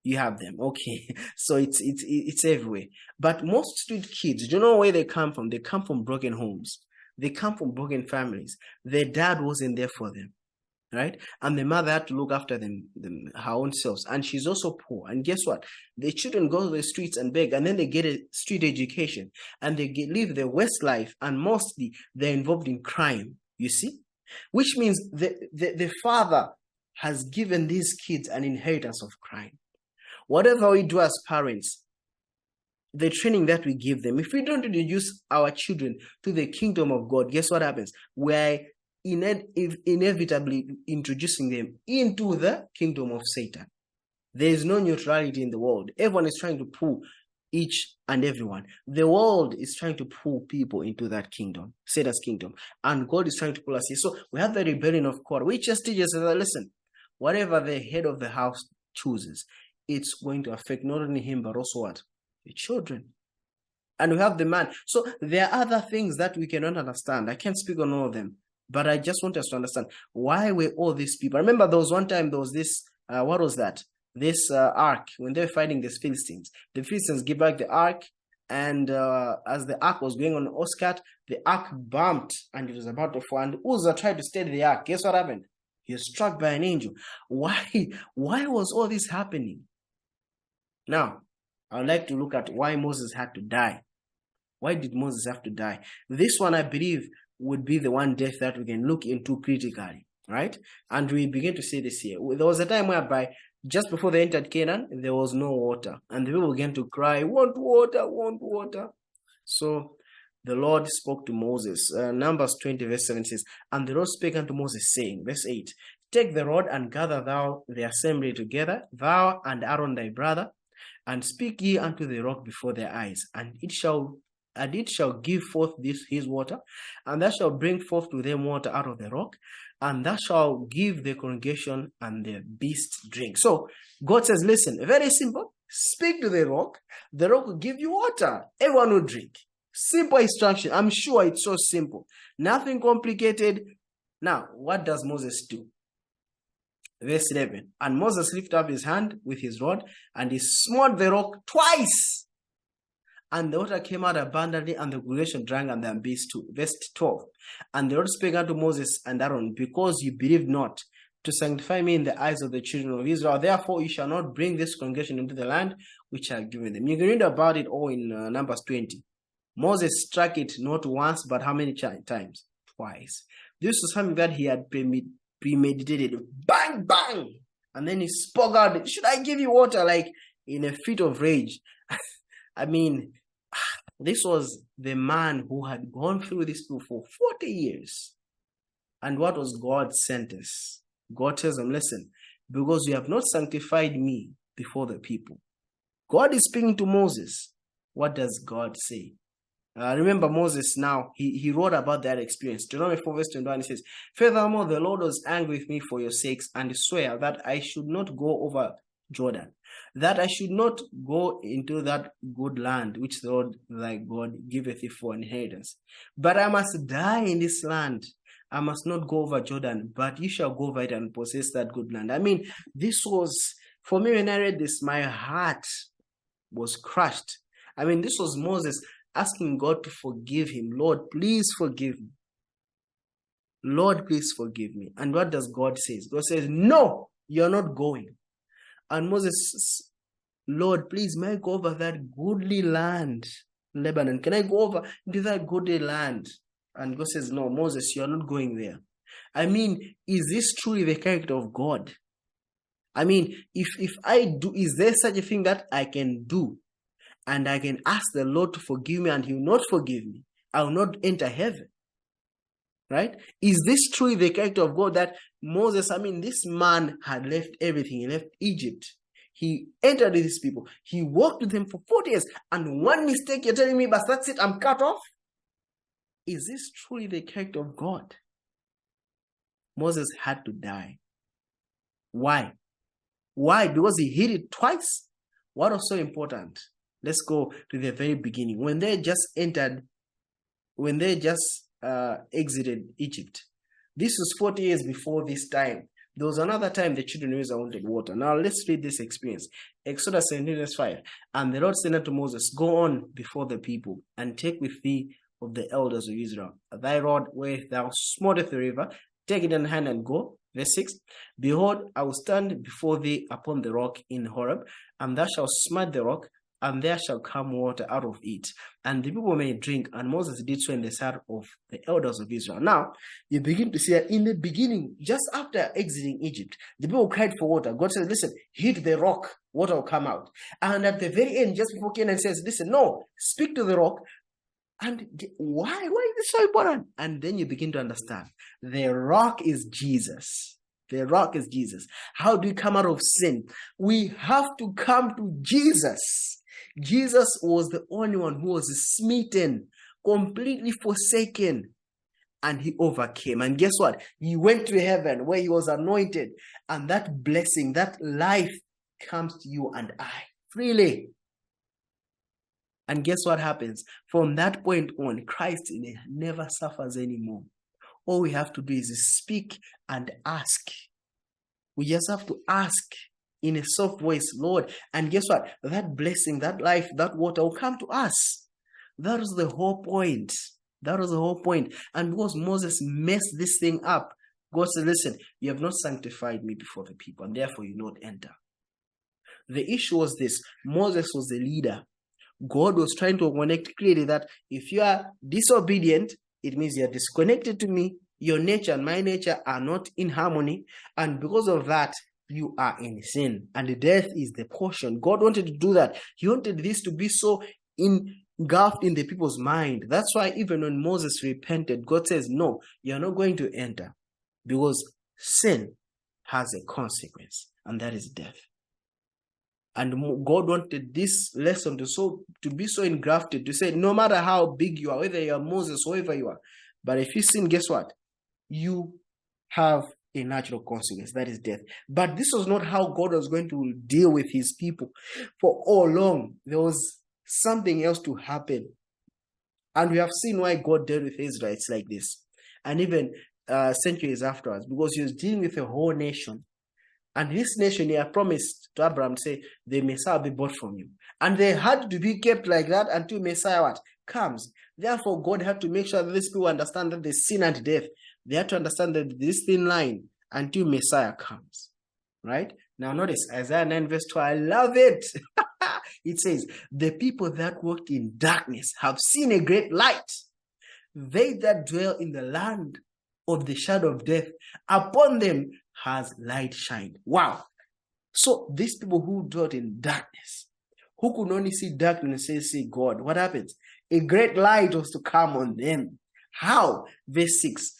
You have them. Okay. So it's everywhere. But most street kids, do you know where they come from? They come from broken homes. They come from broken families. Their dad wasn't there for them, right? And the mother had to look after them her own selves. And she's also poor. And guess what? The children go to the streets and beg, and then they get a street education, and they live the West life, and mostly they're involved in crime, you see? Which means the father has given these kids an inheritance of crime. Whatever we do as parents, the training that we give them, if we don't introduce our children to the kingdom of God, guess what happens? We're inevitably introducing them into the kingdom of Satan. There is no neutrality in the world. Everyone is trying to pull each and everyone. The world is trying to pull people into that kingdom, Satan's kingdom. And God is trying to pull us here. So we have the rebellion of Korah, which just teaches us that, listen, whatever the head of the house chooses, it's going to affect not only him, but also what? The children. And we have the man. So there are other things that we cannot understand. I can't speak on all of them, but I just want us to understand why were all these people. I remember there was one time there was this, what was that? This ark, when they were fighting these Philistines. The Philistines give back the ark, And as the ark was going on Oscar, the ark bumped and it was about to fall. And Uzzah tried to steady the ark. Guess what happened? He was struck by an angel. Why was all this happening? Now, I would like to look at why Moses had to die. Why did Moses have to die? This one, I believe, would be the one death that we can look into critically, right? And we begin to see this here. There was a time whereby just before they entered Canaan, there was no water. And the people began to cry, want water, want water. So the Lord spoke to Moses. Numbers 20 verse 7 says, and the Lord spake unto Moses, saying, verse 8, take the rod and gather thou the assembly together, thou and Aaron thy brother, and speak ye unto the rock before their eyes, and it shall give forth his water, and thou shalt bring forth to them water out of the rock, and thou shalt give the congregation and the beasts drink. So God says, listen, very simple. Speak to the rock will give you water. Everyone will drink. Simple instruction. I'm sure it's so simple. Nothing complicated. Now, what does Moses do? Verse 11. And Moses lifted up his hand with his rod, and he smote the rock twice. And the water came out abundantly, and the congregation drank, and their beasts too. Verse 12. And the Lord spake unto Moses and Aaron, because you believed not to sanctify me in the eyes of the children of Israel, therefore you shall not bring this congregation into the land which I have given them. You can read about it all in Numbers 20. Moses struck it not once, but how many times? Twice. This was something that he had premeditated. Bang, bang! And then he spoke out, should I give you water? Like in a fit of rage. I mean, this was the man who had gone through this for 40 years. And what was God's sentence? God tells them, listen, because you have not sanctified me before the people. God is speaking to Moses. What does God say? Remember Moses now, he wrote about that experience. Deuteronomy 4 verse 21, he says, furthermore, the Lord was angry with me for your sakes, and swear that I should not go over Jordan, that I should not go into that good land which the Lord thy God giveth thee for inheritance. But I must die in this land. I must not go over Jordan, but you shall go over it and possess that good land. I mean, this was, for me, when I read this, my heart was crushed. I mean, this was Moses asking God to forgive him. Lord, please forgive me. Lord, please forgive me. And what does God say? God says, no, you're not going. And Moses says, Lord, please, may I go over that goodly land, Lebanon? Can I go over into that goodly land? And God says, no, Moses, you're not going there. I mean, is this truly the character of God? I mean, if I do, is there such a thing that I can do and I can ask the Lord to forgive me and he will not forgive me? I will not enter heaven. Right? Is this truly the character of God that Moses, I mean, this man had left everything. He left Egypt. He entered with these people. He walked with them for 40 years. And one mistake, you're telling me, but that's it, I'm cut off? Is this truly the character of God? Moses had to die. Why? Why? Because he hid it twice. What was so important? Let's go to the very beginning. When they just exited Egypt. This was 40 years before this time. There was another time the children of Israel wanted water. Now let's read this experience. Exodus 17 verse 5. And the Lord said unto Moses, go on before the people, and take with thee of the elders of Israel thy rod where thou smotest the river, take it in hand and go. Verse 6. Behold, I will stand before thee upon the rock in Horeb, and thou shalt smite the rock, and there shall come water out of it, and the people may drink. And Moses did so in the sight of the elders of Israel. Now, you begin to see that in the beginning, just after exiting Egypt, the people cried for water. God says, listen, hit the rock, water will come out. And at the very end, just before Canaan says, listen, no, speak to the rock. And why is this so important? And then you begin to understand. The rock is Jesus. The rock is Jesus. How do we come out of sin? We have to come to Jesus. Jesus was the only one who was smitten, completely forsaken, and he overcame. And guess what? He went to heaven where he was anointed, and that blessing, that life comes to you and I freely. And guess what happens? From that point on, Christ never suffers anymore. All we have to do is speak and ask. We just have to ask. in a soft voice, Lord. And guess what? That blessing, that life, that water will come to us. That was the whole point. That was the whole point. And because Moses messed this thing up, God said, listen, you have not sanctified me before the people, and therefore you not enter. The issue was this. Moses was the leader. God was trying to connect clearly that if you are disobedient, it means you are disconnected to me. Your nature and my nature are not in harmony. And because of that, you are in sin. And death is the portion. God wanted to do that. He wanted this to be so engulfed in the people's mind. That's why even when Moses repented, God says, no, you're not going to enter. Because sin has a consequence, and that is death. And God wanted this lesson to be so engrafted, to say, no matter how big you are, whether you are Moses, whoever you are, but if you sin, guess what? You have a natural consequence, that is death. But this was not how God was going to deal with his people. For all along, there was something else to happen. And we have seen why God dealt with Israelites like this. And even centuries afterwards, because he was dealing with a whole nation. And this nation, he had promised to Abraham, say, the Messiah will be bought from you. And they had to be kept like that until Messiah what? Comes. Therefore, God had to make sure that these people understand that there's sin and death. They had to understand that this thin line until Messiah comes. Right? Now notice, Isaiah 9 verse 2, I love it. It says, the people that walked in darkness have seen a great light. They that dwell in the land of the shadow of death, upon them has light shined. Wow. So these people who dwelt in darkness, who could only see darkness and see God, what happens? A great light was to come on them. How? Verse 6.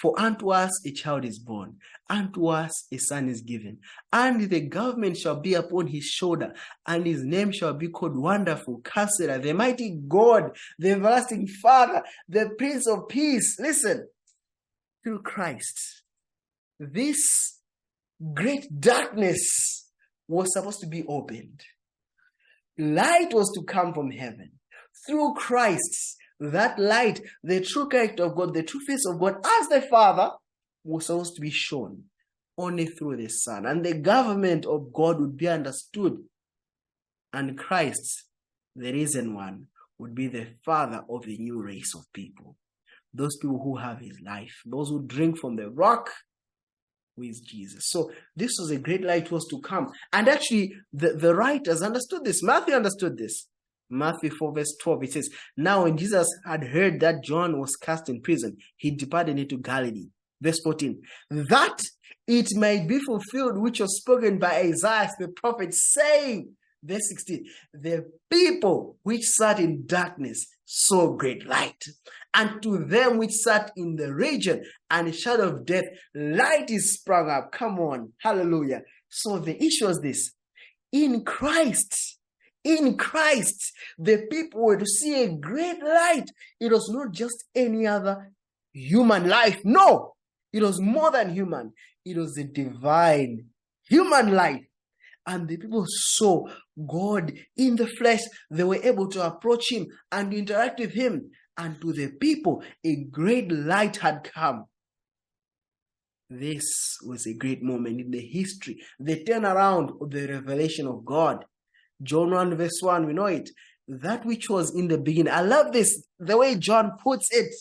For unto us a child is born, unto us a son is given, and the government shall be upon his shoulder, and his name shall be called Wonderful, Counselor, the Mighty God, the Everlasting Father, the Prince of Peace. Listen, through Christ, this great darkness was supposed to be opened. Light was to come from heaven. Through Christ, that light, the true character of God, the true face of God as the Father, was supposed to be shown only through the Son. And the government of God would be understood. And Christ, the risen one, would be the Father of the new race of people. Those people who have his life, those who drink from the rock, who is Jesus. So this was a great light was to come. And actually, the writers understood this. Matthew understood this. Matthew 4 verse 12, it says, now when Jesus had heard that John was cast in prison, he departed into Galilee. Verse 14, that it might be fulfilled which was spoken by Isaiah the prophet, saying, verse 16, the people which sat in darkness saw great light. And to them which sat in the region and the shadow of death, light is sprung up. Come on. Hallelujah. So the issue is this. In Christ, the people were to see a great light. It was not just any other human life. No, it was more than human. It was a divine human life. And the people saw God in the flesh. They were able to approach him and interact with him. And to the people, a great light had come. This was a great moment in the history, the turnaround of the revelation of God. John 1 verse 1, we know it. That which was in the beginning. I love this, the way John puts it.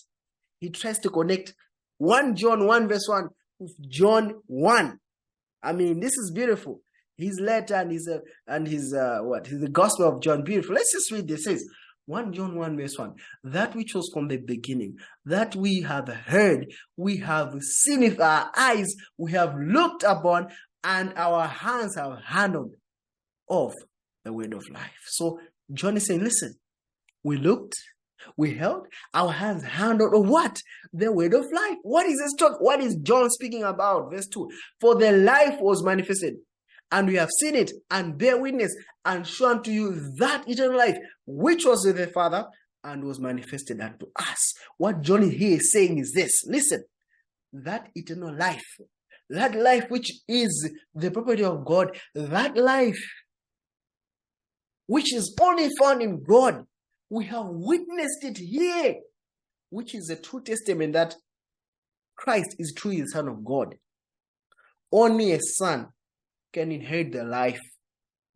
He tries to connect 1 John 1 verse 1 with John 1. I mean, this is beautiful. His letter and his the Gospel of John, beautiful. Let's just read this. It says, 1 John 1 verse 1, that which was from the beginning, that we have heard, we have seen with our eyes, we have looked upon, and our hands have handled of the word of life. So John is saying, listen, we looked, we held, our hands handled of what? The word of life. What is this talk? What is John speaking about? Verse 2, for the life was manifested, and we have seen it, and bear witness, and show unto you that eternal life, which was with the Father, and was manifested unto us. What John here is saying is this. Listen, that eternal life, that life which is the property of God, that life which is only found in God, we have witnessed it here, which is a true testament that Christ is truly the Son of God. Only a son can inherit the life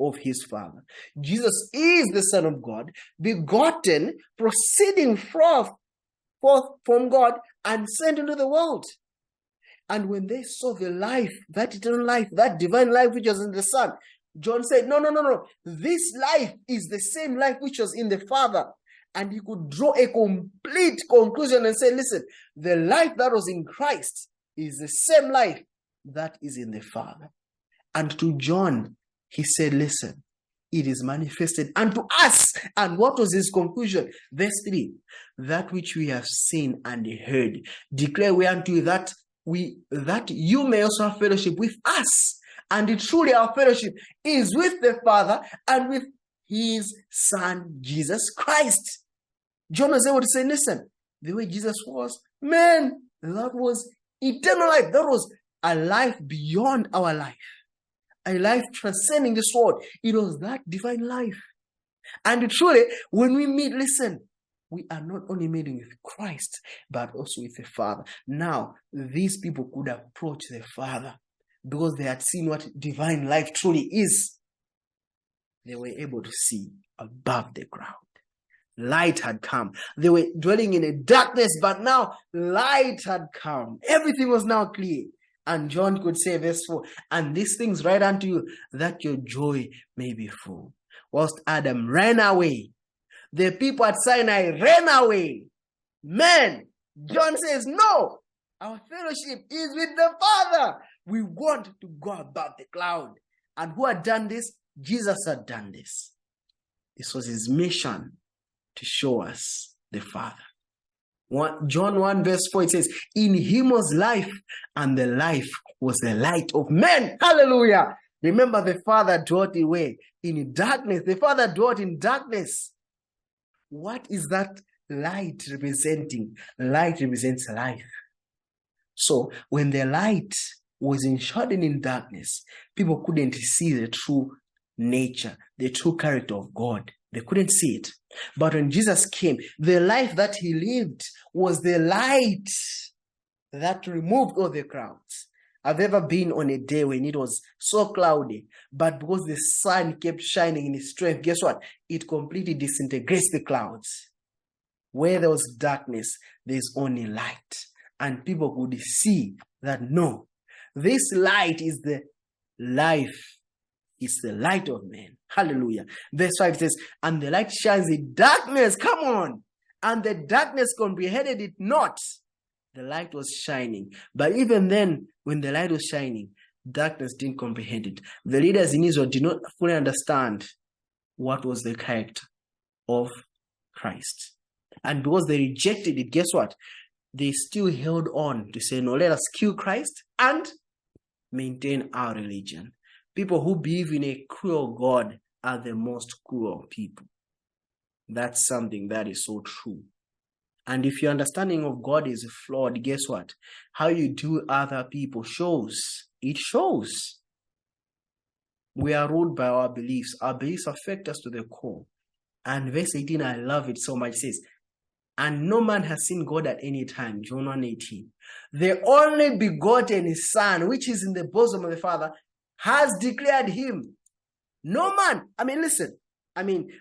of his Father. Jesus is the Son of God, begotten, proceeding forth from God and sent into the world. And when they saw the life, that eternal life, that divine life which was in the Son, John said, no. This life is the same life which was in the Father. And he could draw a complete conclusion and say, listen, the life that was in Christ is the same life that is in the Father. And to John, he said, listen, it is manifested unto us. And what was his conclusion? Verse 3, that which we have seen and heard, declare we unto you that you may also have fellowship with us. And truly our fellowship is with the Father and with his Son, Jesus Christ. John was able to say, listen, the way Jesus was, man, that was eternal life. That was a life beyond our life. A life transcending this world. It was that divine life. And truly, when we meet, listen, we are not only meeting with Christ, but also with the Father. Now, these people could approach the Father because they had seen what divine life truly is. They were able to see above the ground. Light had come. They were dwelling in a darkness, but now light had come. Everything was now clear. And John could say, verse 4, and these things write unto you, that your joy may be full. Whilst Adam ran away, the people at Sinai ran away. Man, John says, no, our fellowship is with the Father. We want to go above the cloud. And who had done this? Jesus had done this. This was his mission to show us the Father. John 1 verse 4, it says, in him was life, and the life was the light of men. Hallelujah. Remember, the Father dwelt away in darkness. The Father dwelt in darkness. What is that light representing? Light represents life. So when the light was enshrouded in darkness, people couldn't see the true nature, the true character of God. They couldn't see it. But when Jesus came, the life that he lived was the light that removed all the clouds. I've ever been on a day when it was so cloudy, but because the sun kept shining in its strength, guess what? It completely disintegrates the clouds. Where there was darkness, there's only light. And people could see that no, this light is the life. It's the light of man. Hallelujah. Verse 5 says, and the light shines in darkness. Come on. And the darkness comprehended it not. The light was shining. But even then, when the light was shining, darkness didn't comprehend it. The leaders in Israel did not fully understand what was the character of Christ. And because they rejected it, guess what? They still held on to say, no, let us kill Christ and maintain our religion. People who believe in a cruel God are the most cruel people. That's something that is so true. And if your understanding of God is flawed, guess what? How you do other people shows. It shows. We are ruled by our beliefs. Our beliefs affect us to the core. And verse 18, I love it so much. It says, and no man has seen God at any time. John 1:18. The only begotten Son, which is in the bosom of the Father, has declared him. No man. Listen.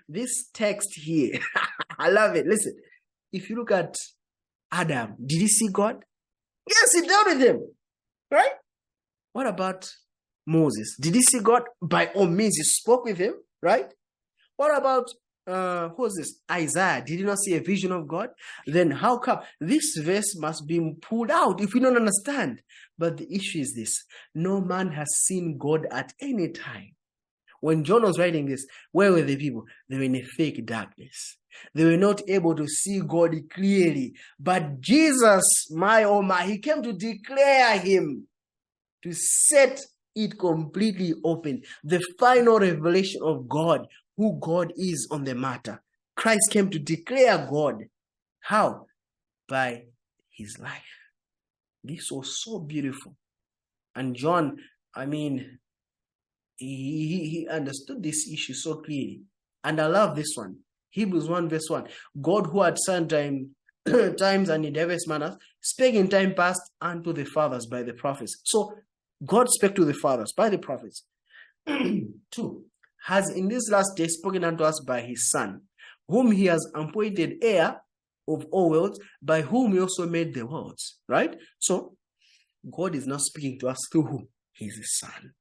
This text here, I love it. Listen. If you look at Adam, did he see God? Yes, he dealt with him. Right? What about Moses? Did he see God? By all means, he spoke with him. Right? What about, who is this? Isaiah. Did he not see a vision of God? Then how come? This verse must be pulled out if we don't understand. But the issue is this. No man has seen God at any time. When John was writing this, where were the people? They were in a fake darkness. They were not able to see God clearly. But Jesus, my oh my, he came to declare him, to set it completely open. The final revelation of God, who God is on the matter. Christ came to declare God. How? By his life. This was so beautiful. And John, he understood this issue so clearly. And I love this one. Hebrews 1 verse 1. God, who at some times and in diverse manners spake in time past unto the fathers by the prophets. So God spake to the fathers by the prophets. 2, has in this last day spoken unto us by his Son, whom he has appointed heir of all worlds, by whom he also made the worlds. Right? So, God is not speaking to us through who? His Son.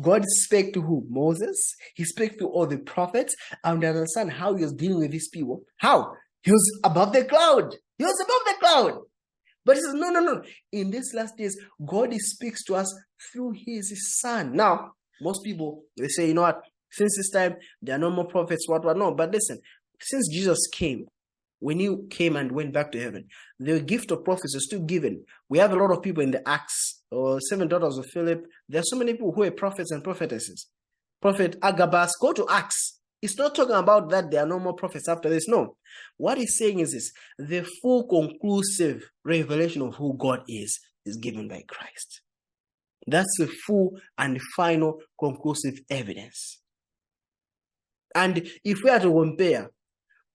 God spake to who? Moses. He spake to all the prophets, and understand how he was dealing with these people. How? He was above the cloud. He was above the cloud. But he says, no. In these last days, God speaks to us through his Son. Now, most people, they say, you know what? Since this time, there are no more prophets, what. No, but listen, since Jesus came, when he came and went back to heaven, the gift of prophecy is still given. We have a lot of people in the Acts, or 7 daughters of Philip. There are so many people who are prophets and prophetesses. Prophet Agabus, go to Acts. It's not talking about that there are no more prophets after this. No. What he's saying is this: the full conclusive revelation of who God is given by Christ. That's the full and final conclusive evidence. And if we are to compare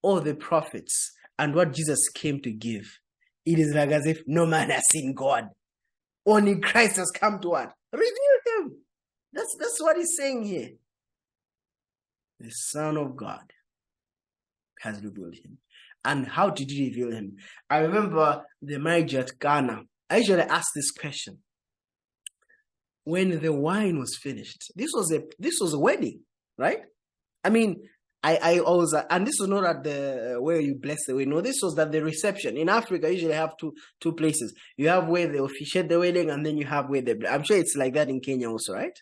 all the prophets and what Jesus came to give, it is like as if no man has seen God. Only Christ has come to what? Reveal him. That's what he's saying here. The Son of God has revealed him. And how did he reveal him? I remember the marriage at Cana. I usually ask this question. When the wine was finished, this was a wedding, right? I mean, I always, and this was not at the where you bless the wedding. No, this was at the reception. In Africa, you usually have two places. You have where they officiate the wedding, and then you have where they. I'm sure it's like that in Kenya also, right?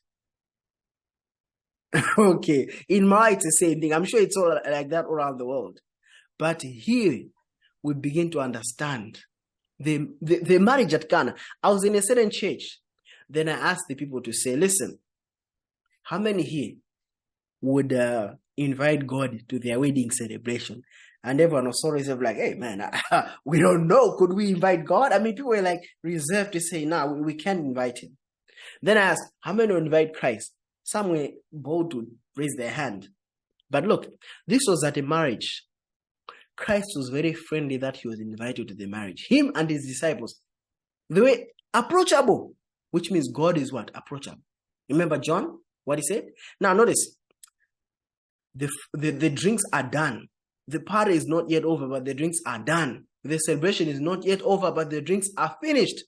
Okay, in Mali it's the same thing. I'm sure it's all like that around the world. But here we begin to understand the marriage at Cana. I was in a certain church. Then I asked the people to say, listen, how many here would invite God to their wedding celebration? And everyone was always like, hey, man, we don't know. Could we invite God? I mean, people were like reserved to say, no, we can't invite him. Then I asked, how many will invite Christ? Some were bold to raise their hand. But look, this was at a marriage. Christ was very friendly that he was invited to the marriage. Him and his disciples, they were approachable, which means God is what? Approachable. Remember John, what he said? Now notice, the drinks are done. The party is not yet over, but the drinks are done. The celebration is not yet over, but the drinks are finished.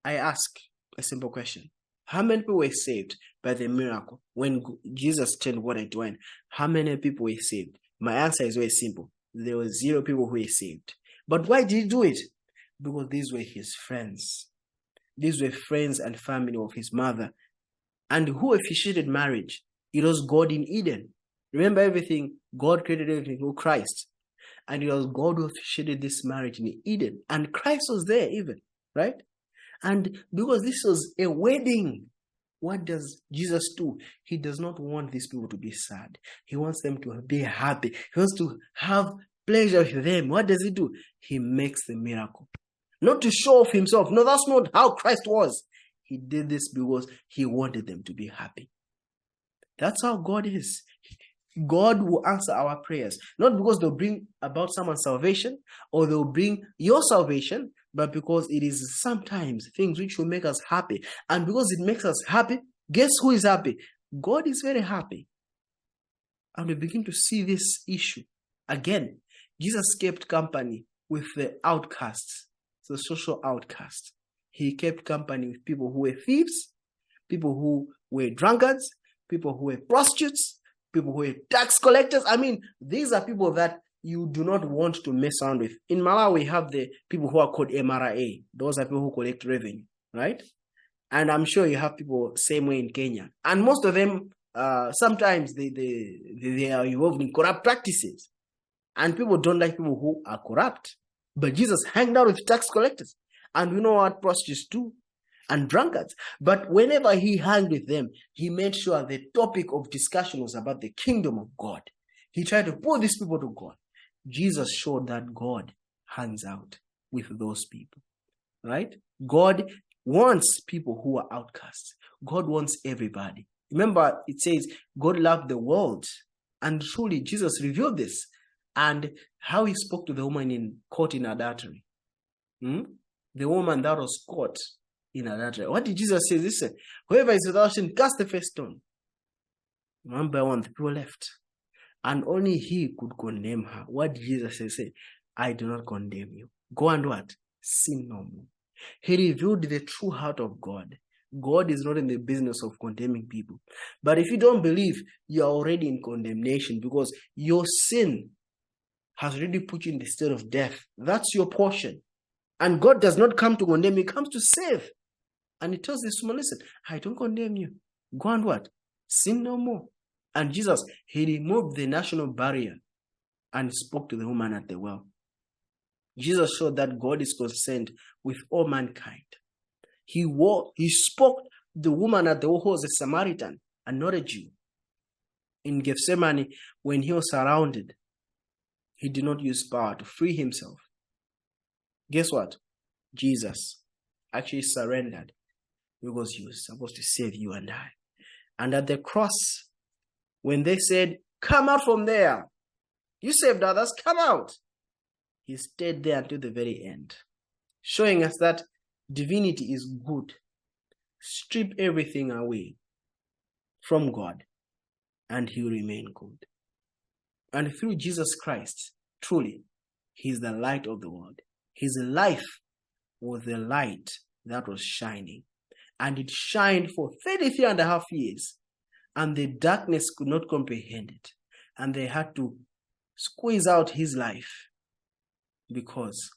I ask a simple question. How many people were saved by the miracle? When Jesus turned water into wine, how many people were saved? My answer is very simple. There were 0 people who were saved. But why did he do it? Because these were his friends. These were friends and family of his mother. And who officiated marriage? It was God in Eden. Remember everything. God created everything through Christ. And it was God who officiated this marriage in Eden. And Christ was there even, right? And because this was a wedding, what does Jesus do? He does not want these people to be sad. He wants them to be happy. He wants to have pleasure with them. What does he do? He makes the miracle. Not to show off himself. No, that's not how Christ was. He did this because he wanted them to be happy. That's how God is. God will answer our prayers. Not because they'll bring about someone's salvation or they'll bring your salvation, but because it is sometimes things which will make us happy. And because it makes us happy, guess who is happy? God is very happy. And we begin to see this issue. Again, Jesus kept company with the outcasts, the social outcasts. He kept company with people who were thieves, people who were drunkards, people who were prostitutes, people who were tax collectors. I mean, these are people that you do not want to mess around with. In Malawi, we have the people who are called MRA. Those are people who collect revenue, right? And I'm sure you have people same way in Kenya. And most of them, sometimes they are involved in corrupt practices. And people don't like people who are corrupt. But Jesus hanged out with tax collectors. And we know what prostitutes do. And drunkards. But whenever he hung with them, he made sure the topic of discussion was about the kingdom of God. He tried to pull these people to God. Jesus showed that God hangs out with those people, right? God wants people who are outcasts. God wants everybody. Remember, it says God loved the world. And truly, Jesus revealed this. And how he spoke to the woman caught in adultery. The woman that was caught in adultery. What did Jesus say? Listen, whoever is without sin, cast the first stone. One by one, the people left. And only he could condemn her. What did Jesus say? I do not condemn you. Go and what? Sin no more. He revealed the true heart of God. God is not in the business of condemning people. But if you don't believe, you are already in condemnation because your sin has already put you in the state of death. That's your portion. And God does not come to condemn, he comes to save. And he tells this woman, listen, I don't condemn you. Go and what? Sin no more. And Jesus, he removed the national barrier and spoke to the woman at the well. Jesus showed that God is concerned with all mankind. He spoke to the woman at the well who was a Samaritan and not a Jew. In Gethsemane, when he was surrounded, he did not use power to free himself. Guess what? Jesus actually surrendered because he was supposed to save you and I. And at the cross, when they said, come out from there, you saved others, come out, he stayed there until the very end, showing us that divinity is good. Strip everything away from God, and he will remain good. And through Jesus Christ, truly, he is the light of the world. His life was the light that was shining. And it shined for 33 and a half years. And the darkness could not comprehend it. And they had to squeeze out his life because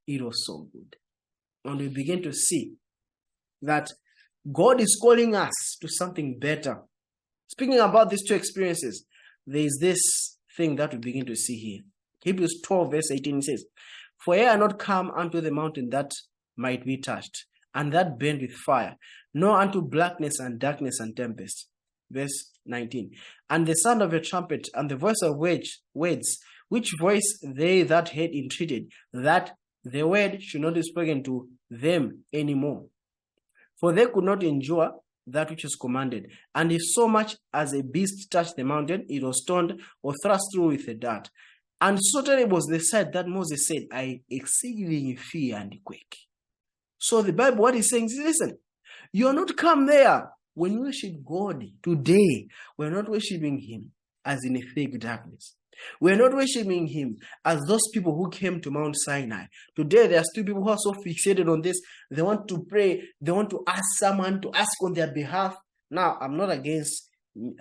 it was so good. And we begin to see that God is calling us to something better. Speaking about these two experiences, there is this thing that we begin to see here. Hebrews 12 verse 18 says, for ye are not come unto the mountain that might be touched, and that burned with fire, nor unto blackness and darkness and tempest. Verse 19. And the sound of a trumpet, and the voice of words, which voice they that heard entreated, that the word should not be spoken to them any more. For they could not endure that which was commanded. And if so much as a beast touched the mountain, it was stoned or thrust through with a dart. And so terrible was the sight that Moses said, I exceedingly fear and quake. So the Bible, what it's saying is, listen, you're not come there. When you worship God today, we're not worshiping him as in a fake darkness. We're not worshiping him as those people who came to Mount Sinai. Today, there are still people who are so fixated on this. They want to pray. They want to ask someone to ask on their behalf. Now, I'm not against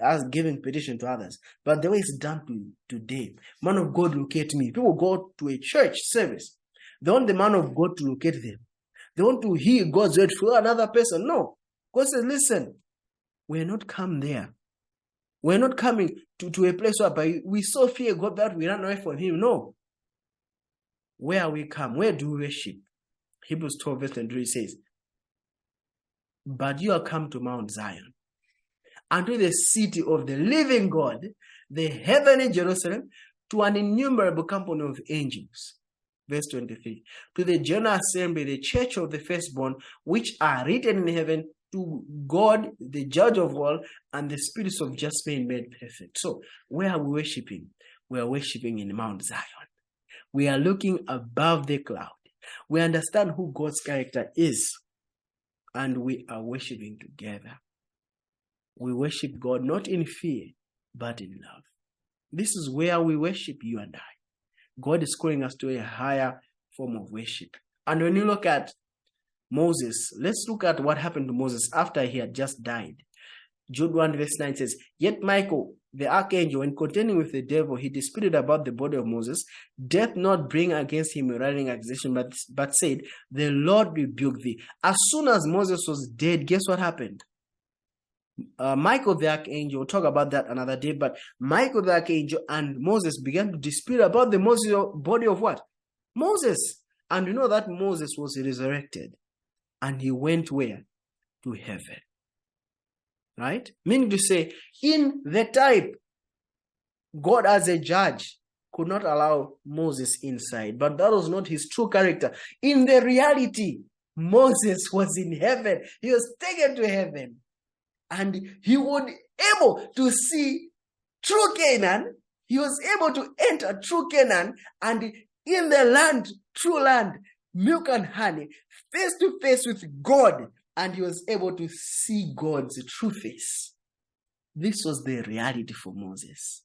us giving petition to others, but the way it's done today, man of God, locate me. People go to a church service. They want the man of God to locate them. They want to hear God's word for another person. No. God says, listen, we're not come there. We're not coming to a place where we so fear God that we run away from him. No. Where we come? Where do we worship? Hebrews 12 verse 23 says, but you are come to Mount Zion, unto the city of the living God, the heavenly Jerusalem, to an innumerable company of angels. Verse 23, to the general assembly, the church of the firstborn, which are written in heaven, to God, the judge of all, and the spirits of just men made perfect. So, where are we worshiping? We are worshiping in Mount Zion. We are looking above the cloud. We understand who God's character is, and we are worshiping together. We worship God not in fear, but in love. This is where we worship, you and I. God is calling us to a higher form of worship. And when you look at Moses, let's look at what happened to Moses after he had just died. Jude 1 verse 9 says, yet Michael, the archangel, when contending with the devil, he disputed about the body of Moses, death not bring against him a writing accusation, but said, the Lord rebuked thee. As soon as Moses was dead, guess what happened? Michael the archangel, we'll talk about that another day, but Michael the archangel and Moses began to dispute about the body of what? Moses. And you know that Moses was resurrected. And he went where? To heaven. Right? Meaning to say, in the type, God as a judge could not allow Moses inside. But that was not his true character. In the reality, Moses was in heaven. He was taken to heaven. And he was able to see true Canaan. He was able to enter true Canaan. And in the land, true land, milk and honey, face to face with God, and he was able to see God's true face. This was the reality for Moses.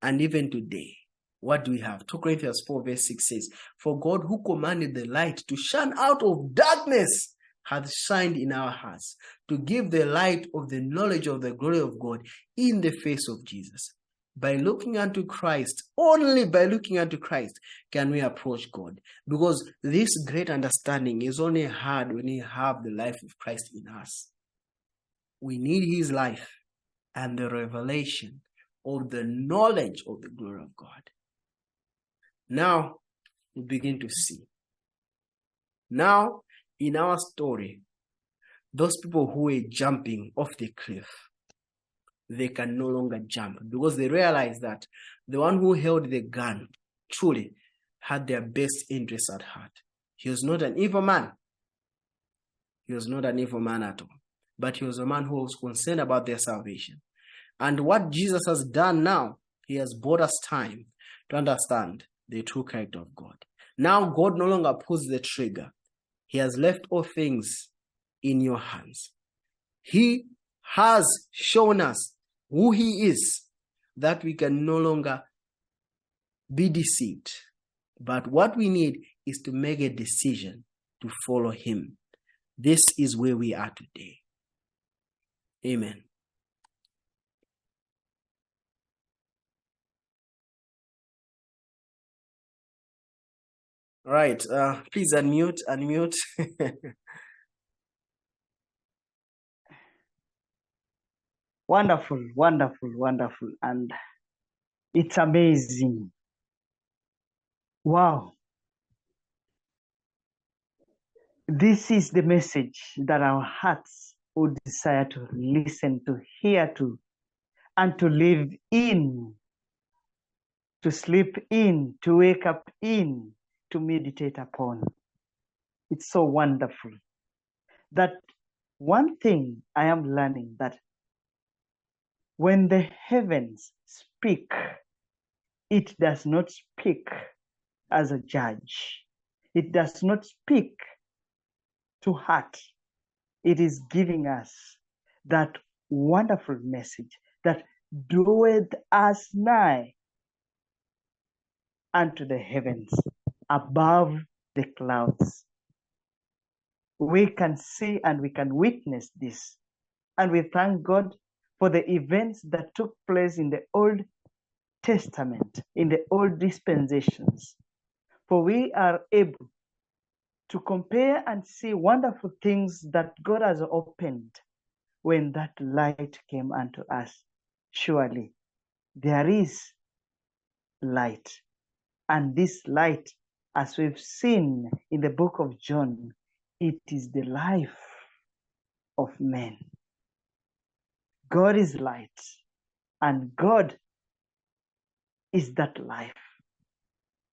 And even today, what do we have? 2 Corinthians 4 verse 6 says, "For God who commanded the light to shine out of darkness hath shined in our hearts, to give the light of the knowledge of the glory of God in the face of Jesus." By looking unto Christ, only by looking unto Christ can we approach God. Because this great understanding is only had when we have the life of Christ in us. We need his life and the revelation of the knowledge of the glory of God. Now we begin to see. Now, in our story, those people who were jumping off the cliff, they can no longer jump because they realize that the one who held the gun truly had their best interests at heart. He was not an evil man. He was not an evil man at all. But he was a man who was concerned about their salvation. And what Jesus has done now, he has bought us time to understand the true character of God. Now God no longer pulls the trigger. He has left all things in your hands. He has shown us who he is, that we can no longer be deceived. But what we need is to make a decision to follow him. This is where we are today. Amen. All right, please unmute. Wonderful, wonderful, wonderful. And it's amazing. Wow. This is the message that our hearts would desire to listen, to hear to, and to live in, to sleep in, to wake up in, to meditate upon. It's so wonderful. That one thing I am learning, that when the heavens speak, it does not speak as a judge. It does not speak to heart. It is giving us that wonderful message that draweth us nigh unto the heavens, above the clouds. We can see and we can witness this. And we thank God for the events that took place in the Old Testament, in the old dispensations. For we are able to compare and see wonderful things that God has opened when that light came unto us. Surely there is light. And this light, as we've seen in the book of John, it is the life of men. God is light, and God is that life.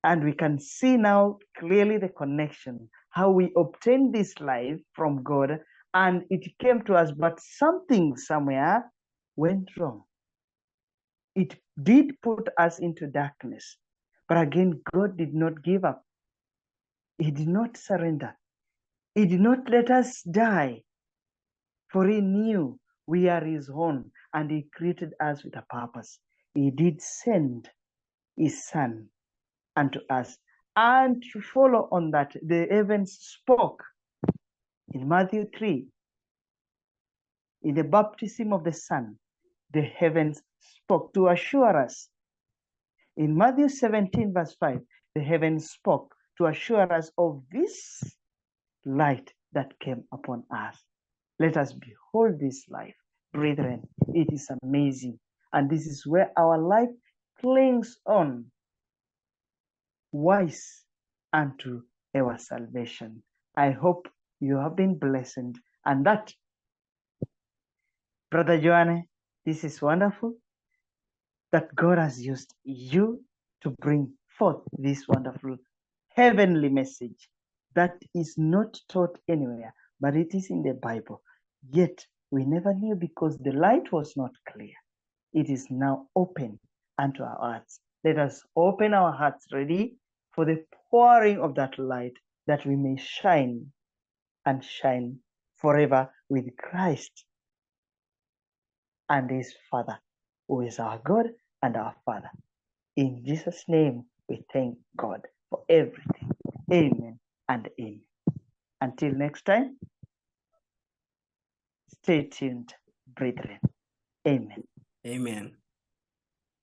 And we can see now clearly the connection, how we obtain this life from God, and it came to us, but something somewhere went wrong. It did put us into darkness. But again, God did not give up. He did not surrender. He did not let us die, for he knew we are his own, and he created us with a purpose. He did send his son unto us. And to follow on that, the heavens spoke in Matthew 3. In the baptism of the Son, the heavens spoke to assure us. In Matthew 17, verse 5, the heavens spoke to assure us of this light that came upon us. Let us behold this life, brethren. It is amazing. And this is where our life clings on, wise unto our salvation. I hope you have been blessed, and that, Brother Yohane, this is wonderful that God has used you to bring forth this wonderful heavenly message that is not taught anywhere, but it is in the Bible. Yet we never knew because the light was not clear. It is now open unto our hearts. Let us open our hearts ready for the pouring of that light, that we may shine and shine forever with Christ and his Father, who is our God and our Father. In Jesus' name, we thank God for everything. Amen and amen. Until next time, stay tuned, brethren. Amen. Amen.